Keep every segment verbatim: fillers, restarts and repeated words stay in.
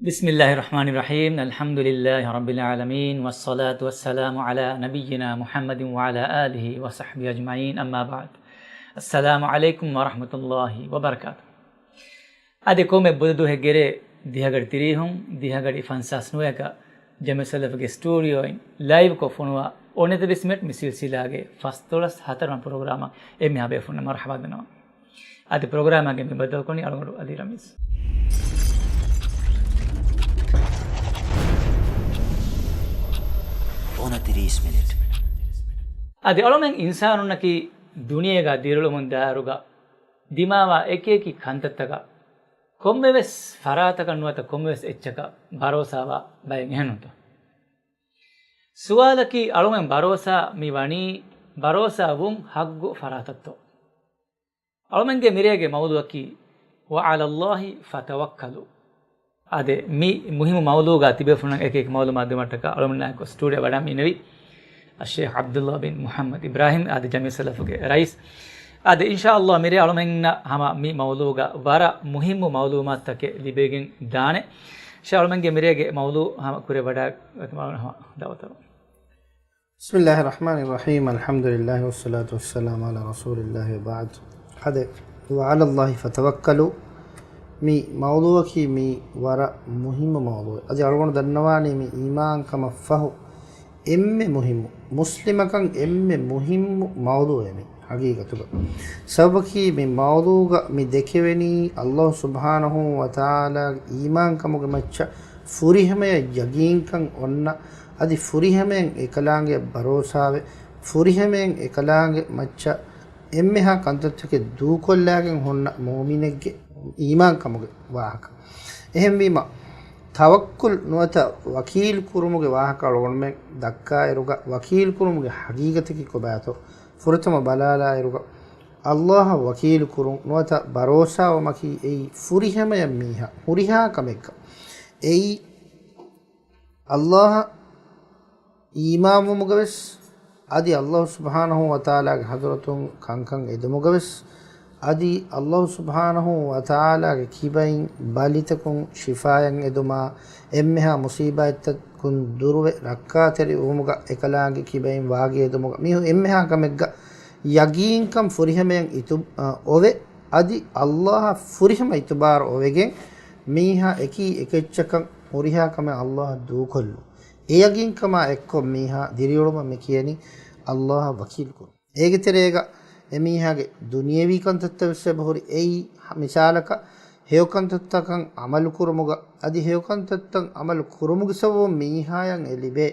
بسم الله الرحمن الرحيم. الحمد لله رب العالمين، والصلاة والسلام على نبينا محمد وعلى آله وصحبه أجمعين، أما بعد. السلام عليكم ورحمة الله وبركاته. އަދި ކޮންމެ ބުދަ ދުވަހެއްގެ ރޭ ދިހަގަޑި ތިރީހުން، ދިހަގަޑި ފަންސާސް ނުވައެކަށް ޖަމިއްޔަތުއްސަލަފުގެ ސްޓޫޑިއޯއިން ލައިވްކޮށް ފޮނުވާ އޮނެތަ ބިސް މިނެޓް މި ސިލްސިލާގެ ފަސްދޮޅަސް ހަތަރުވަނަ ޕްރޮގްރާމަށް އެންމެހާ ބޭފުޅުންނަށް މަރުޙަބާ ދަންނަވަން. އަދި ޕްރޮގްރާމާގެ މި ބައްދަލުކުރަނީ އަޅުގަނޑު އަލީ ރަމީޒް. އޮނަތިރީސް މިނެޓް. އަދި އަޅުމެން އިންސާނުންނަކީ ދުނިޔޭގަ ދިރިއުޅުމުން ދާއިރުގަ ދިމާވާ އެކިއެކި ކަންތައްތަކަށް ކޮންމެވެސް ފަރާތަކަށް ނުވަތަ ކޮންމެވެސް އެއްޗަކަށް ބަރޯސާވާ ބައެއް އެހެންނުތަ؟ ސުވާލަކީ އަޅުމެން ބަރޯސާ މި ވަނީ ބަރޯސާ ވުން ހައްގު ފަރާތަށްތޯ؟ އަޅުމެންގެ މިރޭގެ މައުޟޫޢަކީ وعلى الله فتوكلوا. އާދެ، މި މުހިއްމު މައުޟޫޢުގަ ތިބޭފުޅުންނަށް އެކި އެކި މައުލޫމާތު ދިނުމަށްޓަކާ އަޅުމެންނާއެކު ސްޓޫޑިއޯ ވަޑައިގެން އިންނެވީ އައްޝޭޚް ޢަބްދުﷲ ބިން މުޙައްމަދު އިބްރާހީމް، އާދެ، ޖަމިއްޔަތުއްސަލަފުގެ ރައީސް. އާދެ، އިންޝާﷲ މިރޭ އަޅުމެންނަށް ހަމަ މި މައުޟޫޢުގަ ވަރަށް މުހިއްމު މައުލޫމާތުތަކެއް ލިބިގެން ދާނެ. އިންޝާﷲ އަޅުމެންގެ މިރޭގެ މައުޟޫޢު ހަމަ ކުރިއަށް ވަޑައިގަތުމަށް ހަމަ ދަޢުވަތު ކުރަމު. بسم الله الرحمن الرحيم، الحمد لله والصلاة والسلام على رسول الله وبعد. އާދެ، وعلى الله فتوكلوا. މި މައުޟޫޢަކީ މީ ވަރަށް މުހިއްމު މައުޟޫޢެއް. އަދި އަޅުގަނޑު ދަންނަވާނީ މި އީމާންކަމަށްފަހު އެންމެ މުހިއްމު، މުސްލިމަކަށް އެންމެ މުހިއްމު މައުޟޫޢެއް މީ ހަގީގަތުގަ. ސަބަބަކީ މި މައުޟޫޢުގަ މި ދެކެވެނީ އައްލާހު ސުބްޙާނަހޫ ވަތަޢާލާގެ އީމާންކަމުގެ މައްޗަށް ފުރިހަމަޔަށް ޔަގީންކަން އޮންނަ، އަދި ފުރިހަމަޔަށް އެކަލާނގެއަށް ބަރޯސާވެ، ފުރިހަމަޔަށް އެކަލާނގެ މައްޗަށް އެންމެހާ ކަންތައްތަކެއް ދޫކޮށްލާގެން ހުންނަ މުއުމިނެއްގެ އީމާންކަމުގެ ވާހަކަ. އެހެންވީމަ، ތަވައްކުލް ނުވަތަ ވަކީލު ކުރުމުގެ ވާހަކަ އަޅުގަނޑުމެން ދައްކާއިރުގަ، ވަކީލު ކުރުމުގެ ހަގީގަތަކީ ކޮބާތޯ ފުރަތަމަ ބަލާލާއިރުގަ، އައްލާހަށް ވަކީލު ކުރުން ނުވަތަ ބަރޯސާވުމަކީ އެއީ ފުރިހަމަޔަށް މީހާ ހުރިހާ ކަމެއްގަ އެއީ އައްލާހަށް އީމާންވުމުގަވެސް، އަދި އައްލާހު ސުބްޙާނަހޫ ވަތަޢާލާގެ ޙަޟްރަތުން ކަންކަން އެދުމުގަވެސް، އަދި އައްލާހު ސުބްޙާނަހޫ ވަތަޢާލާގެ ކިބައިން ބަލިތަކުން ޝިފާޔަށް އެދުމާ، އެންމެހާ މުޞީބާތްތަކުން ދުރުވެ ރައްކާތެރި ވުމުގަ އެކަލާނގެ ކިބައިން ވާގި އެދުމުގަ، މީހުން އެންމެހާ ކަމެއްގަ ޔަގީންކަން ފުރިހަމަޔަށް އިތު-، އަ، އޮވެ، އަދި އައްލާހަށް ފުރިހަމަ އިތުބާރު އޮވެގެން، މީހާ އެކީ އެކެއްޗަކަށް ހުރިހާ ކަމެއް އައްލާހަށް ދޫކޮށްލުން. އެ ޔަގީންކަމާ އެއްކޮށް މީހާ ދިރިއުޅުމަށް މި ކިޔަނީ އައްލާހަށް ވަކީލުކުރުން. އޭގެ ތެރޭގަ އެމީހާގެ ދުނިޔެވީ ކަންތައްތައް ވެސް އެބަހުރި. އެއީ މިސާލަކަށް ހެޔޮކަންތައްތަކަށް ޢަމަލު ކުރުމުގަ، އަދި ހެޔޮކަންތައްތައް ޢަމަލު ކުރުމުގެ ސަބަބުން މީހާޔަށް އެ ލިބޭ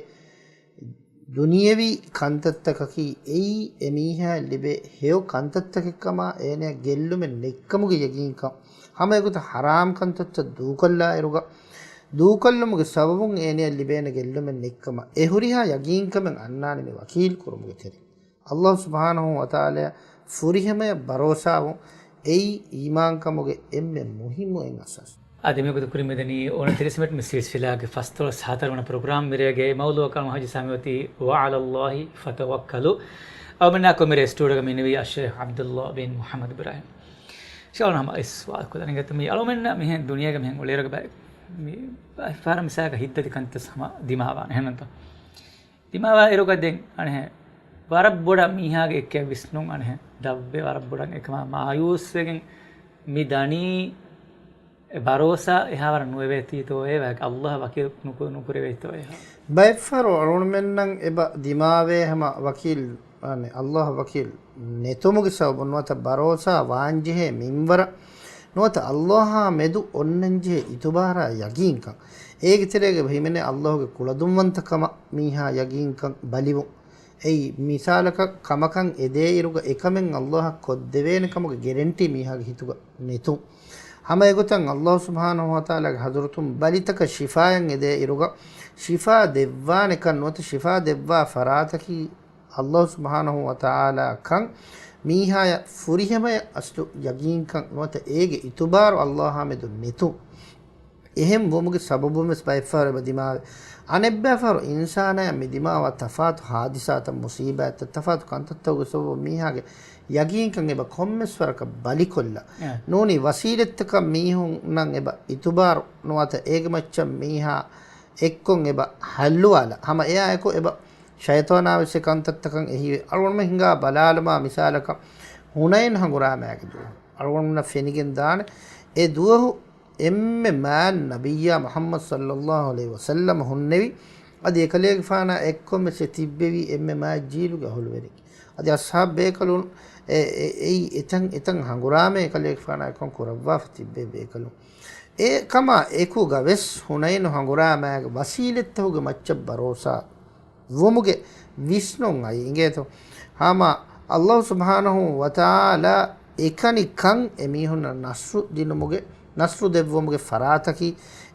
ދުނިޔެވީ ކަންތައްތަކަކީ އެއީ އެމީހާޔަށް ލިބޭ ހެޔޮ ކަންތައްތަކެއްކަމާ އޭނަޔަށް ގެއްލުމެއް ނެތްކަމުގެ ޔަގީންކަން. ހަމަ އެގޮތަށް ޙަރާމް ކަންތައްތައް ދޫކޮށްލާއިރުގަ، ދޫކޮށްލުމުގެ ސަބަބުން އޭނަޔަށް ލިބޭނެ ގެއްލުމެއް ނެތްކަމަށް އެ ހުރިހާ ޔަގީންކަމެއް އަންނާނެ މި ވަކީލު ކުރުމުގެ ތެރެއިން. އައްލާހު ސުބްޙާނަހޫ ވަތަޢާލާޔަށް ފުރިހަމަޔަށް ބަރޯސާވުން އެއީ އީމާންކަމުގެ އެންމެ މުހިއްމު އެއް އަސާސް. އާދެ، މިވަގުތު ކުރިން މިދަނީ އޮނަތިރީސް މިނެޓް މި ސިލްސިލާގެ ފަސްދޮޅަސް ހަތަރުވަނަ ޕްރޮގްރާމް. މިރޭގެ މައުޟޫޢަކީ އަޅުގަނޑު ހަމަ ހަމަ ވަކި وعلى الله فتوكلوا. އަޅުމެންނާއެކު މިރޭ ސްޓޫޑިއޯގަ މި އިންނެވީ އައްޝޭޚް ޢަބްދުﷲ ބިން މުޙައްމަދު އިބްރާހީމް. އިންޝާﷲ ހަމަ އެއް ސުވާލަކު ދަނީގަތު، މި އަޅުމެންނަށް މިހެން ދުނިޔޭގަ މިހެން އުޅޭއިރުގަ ބައެއް މި ފަހަރަށް މިސާލަކަށް ހިތްދަތި ކަންތައް ހަމަ ދިމާވާނެ. އެހެންނޫންތަ؟ ދިމާވާ އިރުގަ ދެން އަނެހެން ވަރަށް ބޮޑަށް މީހާގެ އެއްކައެއް ވިސްނުން އަނެހެން ދަށްވެ، ވަރަށް ބޮޑަށް އެކަމާ މާޔޫސްވެގެން މި ދަނީ އެ ބަރޯސާ އެހާވަރަށް ނުވެވޭތީތޯއޭ، ވަކި އައްލާހަށް ވަކީލު ނުކު-، ނުކުރެވޭތޯއޭ. ބައެއްފަހަރު އަޅުގަނޑުމެންނަށް އެބަ ދިމާވޭ ހަމަ ވަކީލް، އަނެ، އައްލާހަށް ވަކީލް ނެތުމުގެ ސަބަބުން ނުވަތަ ބަރޯސާ ވާންޖެހޭ މިންވަރަށް ނުވަތަ އައްލާހާ މެދު އޮންނަންޖެހޭ އިތުބާރާ ޔަގީންކަން. އޭގެ ތެރޭގަ ހިމެނޭ އައްލާހުގެ ކުޅަދުންވަންތަކަމަށް މީހާ ޔަގީންކަން ބަލިވުން. އެއީ މިސާލަކަށް ކަމަކަށް އެދޭއިރުގަ އެކަމެއް އައްލާހަށް ކޮށްދެވޭނެ ކަމުގެ ގެރެންޓީ މީހާގެ ހިތުގަ ނެތުން. ހަމަ އެގޮތަށް އައްލާހު ސުބްޙާނަހޫ ވަތަޢާލާގެ ޙަޟްރަތުން ބަލިތަކަށް ޝިފާޔަށް އެދޭ އިރުގަ ޝިފާ ދެއްވާނެކަން ނުވަތަ ޝިފާ ދެއްވާ ފަރާތަކީ އައްލާހު ސުބްޙާނަހޫ ވަތަޢާލާ ކަން މީހާޔަށް ފުރިހަމަޔަށް އަސްލު ޔަގީންކަން ނުވަތަ އޭގެ އިތުބާރު އައްލާހާ މެދު ނެތުން. އެހެން ވުމުގެ ސަބަބުން ވެސް ބައެއްފަހަރު އެބަ ދިމާވޭ. އަނެއްބައިފަހަރު އިންސާނާއަށް މި ދިމާވާ ތަފާތު ހާދިސާތައް، މުސީބާތްތައް، ތަފާތު ކަންތައްތަކުގެ ސަބަބުން މީހާގެ ޔަގީންކަން އެބަ ކޮންމެސް ވަރަކަށް ބަލިކޮށްލާ. އެ. ނޫނީ ވަސީލަތްތަކަށް މީހުންނަށް އެބަ އިތުބާރު ނުވަތަ އޭގެ މައްޗަށް މީހާ އެއްކޮށް އެބަ ހައްލުވާލާ. ހަމަ އެއާ އެކު އެބަ ޝައިޠާނާ ވެސް އެ ކަންތައްތަކަށް އެހީވެ. އަޅުގަނޑުމެން ހިނގާ ބަލާލަމާ މިސާލަކަށް ހުނައިން ހަނގުރާމައިގެ ދުވަހު. އަޅުގަނޑުމެންނަށް ފެނިގެން ދާނެ އެ ދުވަހު އެންމެ މާތް ނަބިއްޔާ މުޙައްމަދު ޞައްލައްލާހު ޢަލައިހި ވަސައްލަމަ ހުންނެވި. އަދި އެކަލޭގެފާނާ އެއްކޮށް ވެސް އެ ތިއްބެވީ އެންމެ މާތް ޖީލުގެ އަހުލުވެރިން. އަދި އަޞްޙާބު ބޭކަލުން އެ، އެ، އެއީ އެތަން، އެތަން ހަނގުރާމައެއް އެކަލޭގެފާނާ އެއްކޮށް ކުރައްވާފަ ތިއްބެވި ބޭކަލުން. އެ ކަމާ އެކުގަ ވެސް ހުނައިނު ހަނގުރާމައިގެ ވަސީލަތްތަކުގެ މައްޗަށް ބަރޯސާ ވުމުގެ ވިސްނުން އައި އިނގޭތޯ. ހަމަ އައްލާހު ސުބްޙާނަހު ވަތަޢާލާ އެކަނިކަން އެމީހުންނަށް ނަޞްރު ދިނުމުގެ، ނަޞްރު ދެއްވުމުގެ ފަރާތަކީ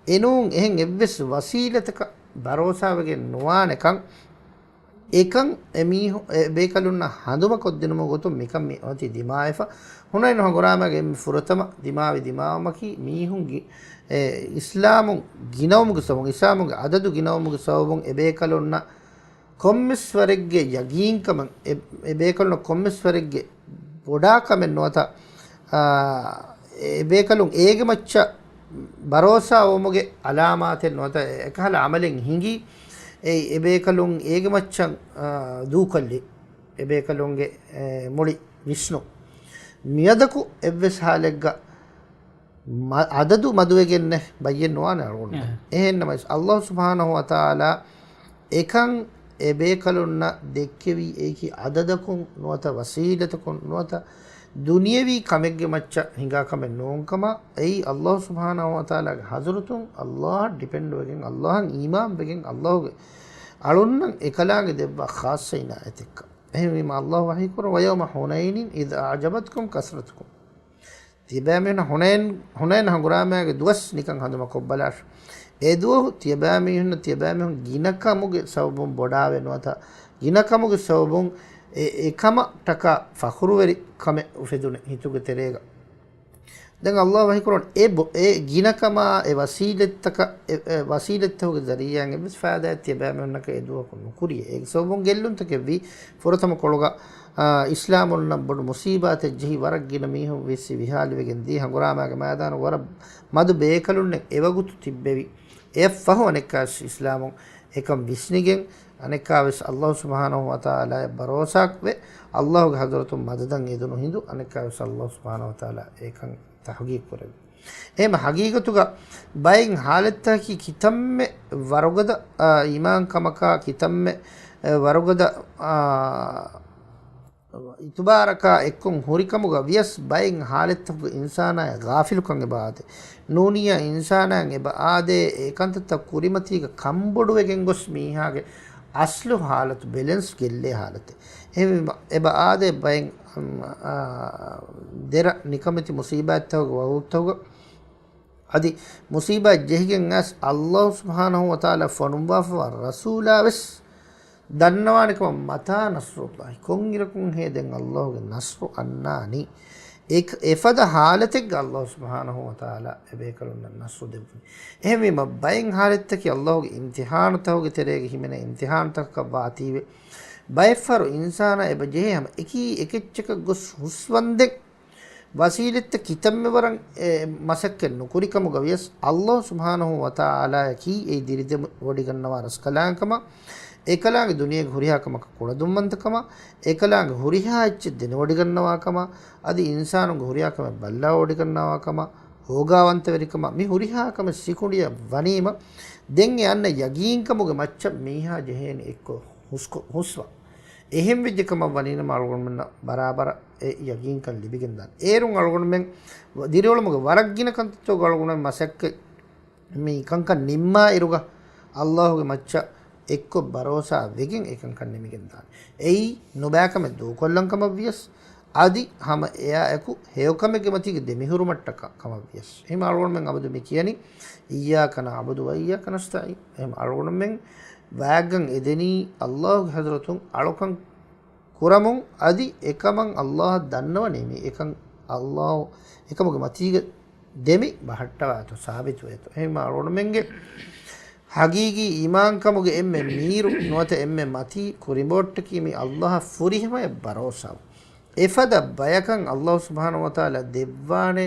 އެނޫން އެހެން އެއްވެސް ވަސީލަތަކަށް ބަރޯސާވެގެން ނުވާނެކަން. އެކަން އެމީހު-، އެ ބޭކަލުންނަށް ހަނދުމަކޮށްދިނުމުގެ ގޮތުން މިކަން މި އޮތީ ދިމާވެފަ. ހުނައިނު ހަނގުރާމައިގެ އެންމެ ފުރަތަމަ ދިމާވި ދިމާވުމަކީ މީހުންގެ، އެ، އިސްލާމުން ގިނަވުމުގެ ސަބަބުން، އިސްލާމުގެ އަދަދު ގިނަވުމުގެ ސަބަބުން އެ ބޭކަލުންނަށް ކޮންމެސް ވަރެއްގެ ޔަގީންކަމަށް، އެ، އެ ބޭކަލުންނަށް ކޮންމެސް ވަރެއްގެ ބޮޑާ ކަމެއް ނުވަތަ، އާ، އެ ބޭކަލުން އޭގެ މައްޗަށް ބަރޯސާ ވުމުގެ އަލާމާތެއް ނުވަތަ އެކަހަލަ އަމަލެއް ހިނގީ، އެ، އެ ބޭކަލުން އޭގެ މައްޗަށް، އާ، ދޫކޮށްލި އެ ބޭކަލުންގެ، އެ، މުޅި ވިސްނުން. މިއަދަކު އެއްވެސް ހާލެއްގަ މަ-، އަދަދު މަދުވެގެންނެއް ބައްޔެއް ނުވާނެ އަޅުގަނޑު. އެހެންނަމަވެސް، އައްލާހު ސުބްޙާނަހު ވަތަޢާލާ އެކަން އެ ބޭކަލުންނަށް ދެއްކެވީ އެކި އަދަދަކުން ނުވަތަ ވަސީލަތަކުން ނުވަތަ ދުނިޔަވީ ކަމެއްގެ މައްޗަށް ހިނގާ ކަމެއް ނޫންކަމަށް. އެއީ އައްލާހު ސުބްޙާނަހު ވަތަޢާލާގެ ޙަޟްރަތުން އައްލާހަށް ޑިޕެންޑްވެގެން، އައްލާހަށް އީމާންވެގެން، އައްލާހުގެ އަޅުންނަށް އެކަލާނގެ ދެއްވާ ޚާއްޞަ އިނާޔަތެއްކަން. އެހެންވީމަ އައްލާހު ވަޙީކުރަން، وَيَوْمَ حُنَيْنٍ إِذْ أَعْجَبَتْكُمْ كَثْرَتُكُمْ. ތިޔަބައިމީހުންނަށް ހުނައިން، ހުނައިން ހަނގުރާމައިގެ ދުވަސް ނިކަން ހަނދުމަކޮށްބަލާށި. އެ ދުވަހު ތިޔަބައިމީހުންނަށް ތިޔަބައިމީހުން ގިނަކަމުގެ ސަބަބުން ބޮޑާވެ ނުވަތަ ގިނަކަމުގެ ސަބަބުން އެ، އެކަމަށްޓަކާ ފަޚުރުވެރި ކަމެއް އުފެދުނެ ހިތުގެ ތެރޭގަ. ދެން އައްލާހު ވަޙީކުރަން އެ ބޮ-، އެ ގިނަކަމާ އެ ވަސީލަތްތަކަށް، އެ، އެ ވަސީލަތްތަކުގެ ޒަރީޢާއިން އެއްވެސް ފައިދާއެއް ތިޔަބައިމީހުންނަކަށް އެ ދުވަހަކު ނުކުރިޔޭ. އޭގެ ސަބަބުން ގެއްލުންތަކެއްވީ. ފުރަތަމަ ކޮޅުގަ، އާ، އިސްލާމުންނަށް ބޮޑު މުސީބާތެއް ޖެހި ވަރަށް ގިނަ މީހުން ވިއްސި ވިހާލިވެގެން ދިޔަ ހަނގުރާމާގެ މައިދާނު ވަރަށް މަދު ބޭކަލުންނެއް އެވަގުތު ތިއްބެވި. އެއަށްފަހު އަނެއްކާވެސް އިސްލާމުން އެކަން ވިސްނިގެން، އަނެއްކާވެސް އައްލާހު ސުބްޙާނަހު ވަތަޢާލާއަށް ބަރޯސާވެ، އައްލާހުގެ ޙަޟްރަތުން މަދަދަށް އެދުނު ހިނދު، އަނެއްކާވެސް އައްލާހު ސުބްޙާނަހު ވަތަޢާލާ އެކަން ތަޙްޤީޤު ކުރެއްވި. އެހެން ހަގީގަތުގަ ބައެއް ޙާލަތްތަކަކީ ކިތަންމެ ވަރުގަދަ، އާ، އީމާންކަމަކާ، ކިތަންމެ، އެ، ވަރުގަދަ، އާ، އިތުބާރަކާ އެއްކޮށް ހުރިކަމުގަ ވިޔަސް ބައެއް ޙާލަތްތަކުގަ އިންސާނާއަށް ޣާފިލުކަން އެބަ އާދޭ. ނޫނިއްޔާ އިންސާނާއަށް އެބަ އާދޭ އެ ކަންތައްތައް ކުރިމަތީގަ ކަންބޮޑުވެގެން ގޮސް މީހާގެ އަސްލު ޙާލަތު ބެލެންސް ގެއްލޭ ޙާލަތެއް. އެހެންވީމަ އެބަ އާދޭ ބައެއް، އަމް، އާ، ދެރަ ނިކަމެތި މުސީބާތްތަކުގެ ވަގުތުތަކުގަ އަދި މުސީބާތް ޖެހިގެން އައިސް އައްލާހު ސުބްޙާނަހު ވަތަޢާލާ ފޮނުއްވާފަވާ ރަސޫލާ ވެސް ދަންނަވާނެ ކަމަށް، متى نصر الله، ކޮންއިރަކުންހޭ ދެން އައްލާހުގެ ނަޞްރު އަންނާނީ؟ އެ، އެފަދަ ޙާލަތެއްގަ އައްލާހު ސުބްޙާނަހު ވަތަޢާލާ އެބޭކަލުންނަށް ނަޞްރު ދެއްވުނީ. އެހެންވީމަ ބައެއް ޙާލަތްތަކީ އައްލާހުގެ އިމްތިޙާނުތަކުގެ ތެރޭގަ ހިމެނޭ އިމްތިޙާނުތަކަކަށް ވާތީވެ، ބައެއްފަހަރު އިންސާނާ އެބަ ޖެހޭ ހަމަ އެކީ އެކެއްޗަކަށް ގޮސް ހުސްވަންދެން ވަސީލަތްތައް ކިތަންމެ ވަރަށް، އެ، މަސައްކަތް ނުކުރި ކަމުގަ ވިޔަސް، އައްލާހު ސުބްޙާނަހު ވަތަޢާލާއަކީ އެއީ ދިރިދެވޮޑިގަންނަވާ ރަސްކަލާނގެކަމަށް، އެކަލާނގެ ދުނިޔޭގެ ހުރިހާ ކަމަކަށް ކުޅަދުންވަންތަކަމަށް، އެކަލާނގެ ހުރިހާ އެއްޗެއް ދެނެވޮޑިގަންނަވާކަމަށް، އަދި އިންސާނުންގެ ހުރިހާ ކަމެއް ބައްލަވަޑިގަންނަވާކަމަށް، ހޯގާވަންތަވެރިކަމަށް، މި ހުރިހާ ކަމެއް ސިކުނޑިއަށް ވަނީމަ، ދެން އެ އަންނަ ޔަގީންކަމުގެ މައްޗަށް މީހާ ޖެހޭނެ އެއްކޮށް ހުސްކޮ-، ހުސްވަ. އެހެން ވެއްޖެ ކަމަށް ވަނީނަމަ އަޅުގަނޑުމެންނަށް ބަރާބަރަށް އެ ޔަގީންކަން ލިބިގެންދާނެ. އޭރުން އަޅުގަނޑުމެން ދިރިއުޅުމުގެ ވަރަށް ގިނަ ކަންތައްތަކުގަ އަޅުގަނޑުމެން މަސައްކަތް މި ކަންކަން ނިންމާ އިރުގަ އައްލާހުގެ މައްޗަށް އެއްކޮށް ބަރޯސާ ވެގެން އެކަންކަން ނިމިގެންދާނެ. އެއީ ނުބައިކަމެއް ދޫކޮށްލަން ކަމަށް ވިޔަސް، އަދި ހަމަ އެއާ އެކު ހެޔޮކަމެއްގެ މަތީގަ ދެމިހުރުމަށްޓަކާ ކަމަށް ވިޔަސް. އެހެން އަޅުގަނޑުމެން އަބަދު މި ކިޔަނީ، إِيَّاكَ نَعْبُدُ وَإِيَّاكَ نَسْتَعِينُ. އެހެން އަޅުގަނޑުމެން ވާގަން އެދެނީ އައްލާހުގެ ޙަޟްރަތުން އަޅުކަން ކުރަމުން، އަދި އެކަމަށް އައްލާހަށް ދަންނަވަނީ މި އެކަން އައްލާހު އެކަމުގެ މަތީގަ ދެމި ބަހައްޓަވާތޯ ސާބިތުވޭތޯ. އެހެން އަޅުގަނޑުމެންގެ ޙަޤީޤީ އީމާންކަމުގެ އެންމެ މީރު ނުވަތަ އެންމެ މަތީ ކުރިނބޯއްޓަކީ މި ﷲ އަށް ފުރިހަމަޔަށް ބަރޯސާވުން. އެފަދަ ބަޔަކަށް ﷲ ސުބްޙާނަހޫ ވަތަޢާލާ ދެއްވާނެ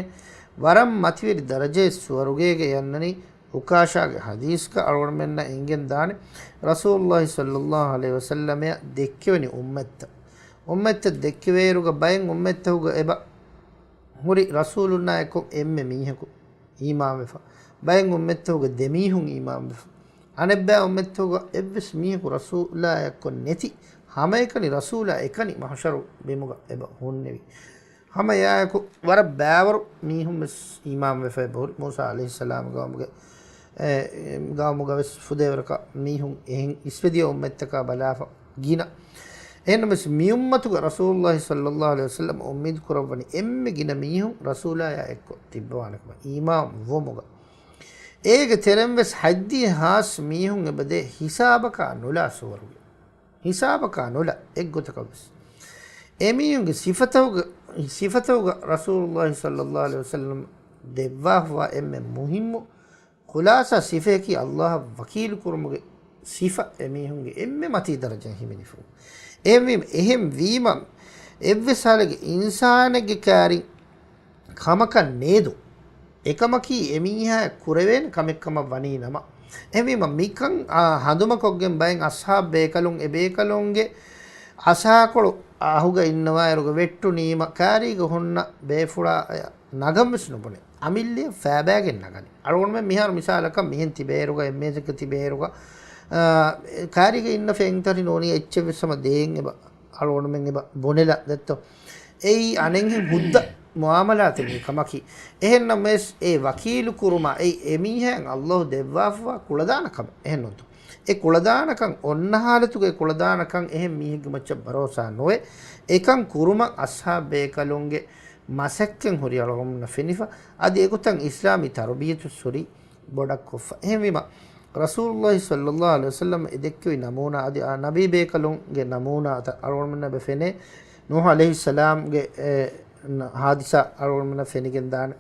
ވަރަށް މަތިވެރި ދަރަޖައެއް ސުވަރުގޭގަ އަންނަނީ. އުކާޝާގެ ޙަދީޘްގަ އަޅުގަނޑުމެންނަށް އެނގެން ދާނެ، ރަސޫލުﷲ ޞައްލަﷲ ޢަލައިހި ވަސައްލަމައަށް ދެއްކެވެނި އުއްމަތްތައް. އުއްމަތްތައް ދެއްކެވޭއިރުގަ ބައެއް އުއްމަތްތަކުގަ އެބަ ހުރި ރަސޫލުންނާ އެއްކޮށް އެންމެ މީހަކު އީމާންވެފަ. ބައެއް އުއްމަތްތަކުގަ ދެމީހުން އީމާންވެފަ. އަނެއްބައި އުއްމަތްތަކުގަ އެއްވެސް މީހަކު ރަސޫލާ އެއްކޮށް ނެތި. ހަމައެކަނި ރަސޫލާ އެކަނި މަޙްޝަރު ބިމުގަ އެބަ ހުންނެވި. ހަމަ އެއާއެކު ވަރަށް ބައިވަރު މީހުން ވެސް އީމާންވެފަ އެބަ ހުރި. މޫސާ ޢަލައިހިއްސަލާމް ގައުމުގެ، އެ، ގައުމުގަ ވެސް ފުދޭވަރަކަށް މީހުން އެހެން އިސްވެދިޔަ އުއްމަތްތަކާ ބަލާފަ ގިނަ. އެހެންނަމަވެސް މިއުއްމަތުގަ ރަސޫލުﷲ ޞައްލަﷲ ޢަލައިހި ވަސައްލަމަ އުއްމީދު ކުރައްވަނީ އެންމެ ގިނަ މީހުން ރަސޫލާޔާ އެއްކޮށް ތިއްބަވާނެ ކަމަށް އީމާން ވުމުގަ. އޭގެ ތެރެއިން ވެސް ހަތްދިހަ ހާސް މީހުން އެބަދޭ ހިސާބަކާ ނުލާ ސުވަރުގެ. ހިސާބަކާ ނުލާ އެއްގޮތަކަށް ވެސް. އެމީހުންގެ ސިފަތަކުގަ، ސިފަތަކުގަ ރަސޫލުﷲ ޞައްލަﷲ ޢަލައިހި ވަސައްލަމަ ދެއްވާފަވާ އެންމެ މުހިއްމު ޚުލާޞާ ސިފަޔަކީ ﷲ އަށް ވަކީލު ކުރުމުގެ ސިފަ އެމީހުންގެ އެންމެ މަތީ ދަރަޖައަށް ހިމެނިފަ. އެހެންވީމަ، އެހެން ވީމަ، އެއްވެސް ހާލެއްގެ އިންސާނެއްގެ ކާރިން ކަމަކަށް ނޭދު. އެކަމަކީ އެމީހާ ކުރެވޭނެ ކަމެއް ކަމަށް ވަނީ ނަމަ. އެހެންވީމަ، މިކަން، އާ، ހަނދުމަކޮށްގެން ބައެއް އަޞްޙާބު ބޭކަލުން އެ ބޭކަލުންގެ އަސާކޮޅު އަހުގަ އިންނަވާއިރުގަ ވެއްޓުނީމަ، ކާރީގަ ހުންނަ ބޭފުޅާ ނަގަން ވެސް ނުބުނެ. އަމިއްލައަށް ފައިބައިގެން ނަގަނީ. އަޅުގަނޑުމެން މިހާރު މިސާލަކަށް މިހެން ތިބޭއިރުގަ އެއް މޭޒަކަށް ތިބޭއިރުގަ، އާ، ކާރީގަ އިންނަ ފެންތަށި ނޫނީ އެއްޗެއް ވެސް ހަމަ ދޭން އެބަ އަޅުގަނޑުމެން އެބަ ބުނެލަ ދެއްތޯ. އެއީ އަނެއްހެން ހުއްދަ މުޢާމަލާތެއް މި ކަމަކީ. އެހެންނަމަވެސް އެ ވަކީލު ކުރުމާ އެއީ އެމީހާއަށް ﷲ ދެއްވާފަވާ ކުޅަދާނަ ކަމެއް. އެހެން ނޫންތޯ. އެ ކުޅަދާނަކަން އޮންނަ ހާލަތުގަ އެ ކުޅަދާނަކަން އެހެން މީހެއްގެ މައްޗަށް ބަރޯސާ ނުވެ، އެކަން ކުރުމަށް އަޞްޙާބު ބޭކަލުންގެ މަސައްކަތް ހުރި އަޅުގަނޑުމެންނަށް ފެނިފަ. އަދި އެގޮތަށް އިސްލާމީ ތަރުބިޔަތު ހުރި ބޮޑަށް ކޮށްފަ. އެހެންވީމަ، ރަސޫލުﷲ ޞައްލަﷲ ޢަލައިހި ވަސައްލަމަ އެ ދެއްކެވި ނަމޫނާ އަދި އާ ނަބީ ބޭކަލުންގެ ނަމޫނާތައް އަޅުގަނޑުމެންނަށް އެބަ ފެނޭ. ނޫޙު ޢަލައިހިއްސަލާމްގެ، އެ، ނަ-، ޙާދިސާ އަޅުގަނޑުމެންނަށް ފެނިގެން ދާނެ.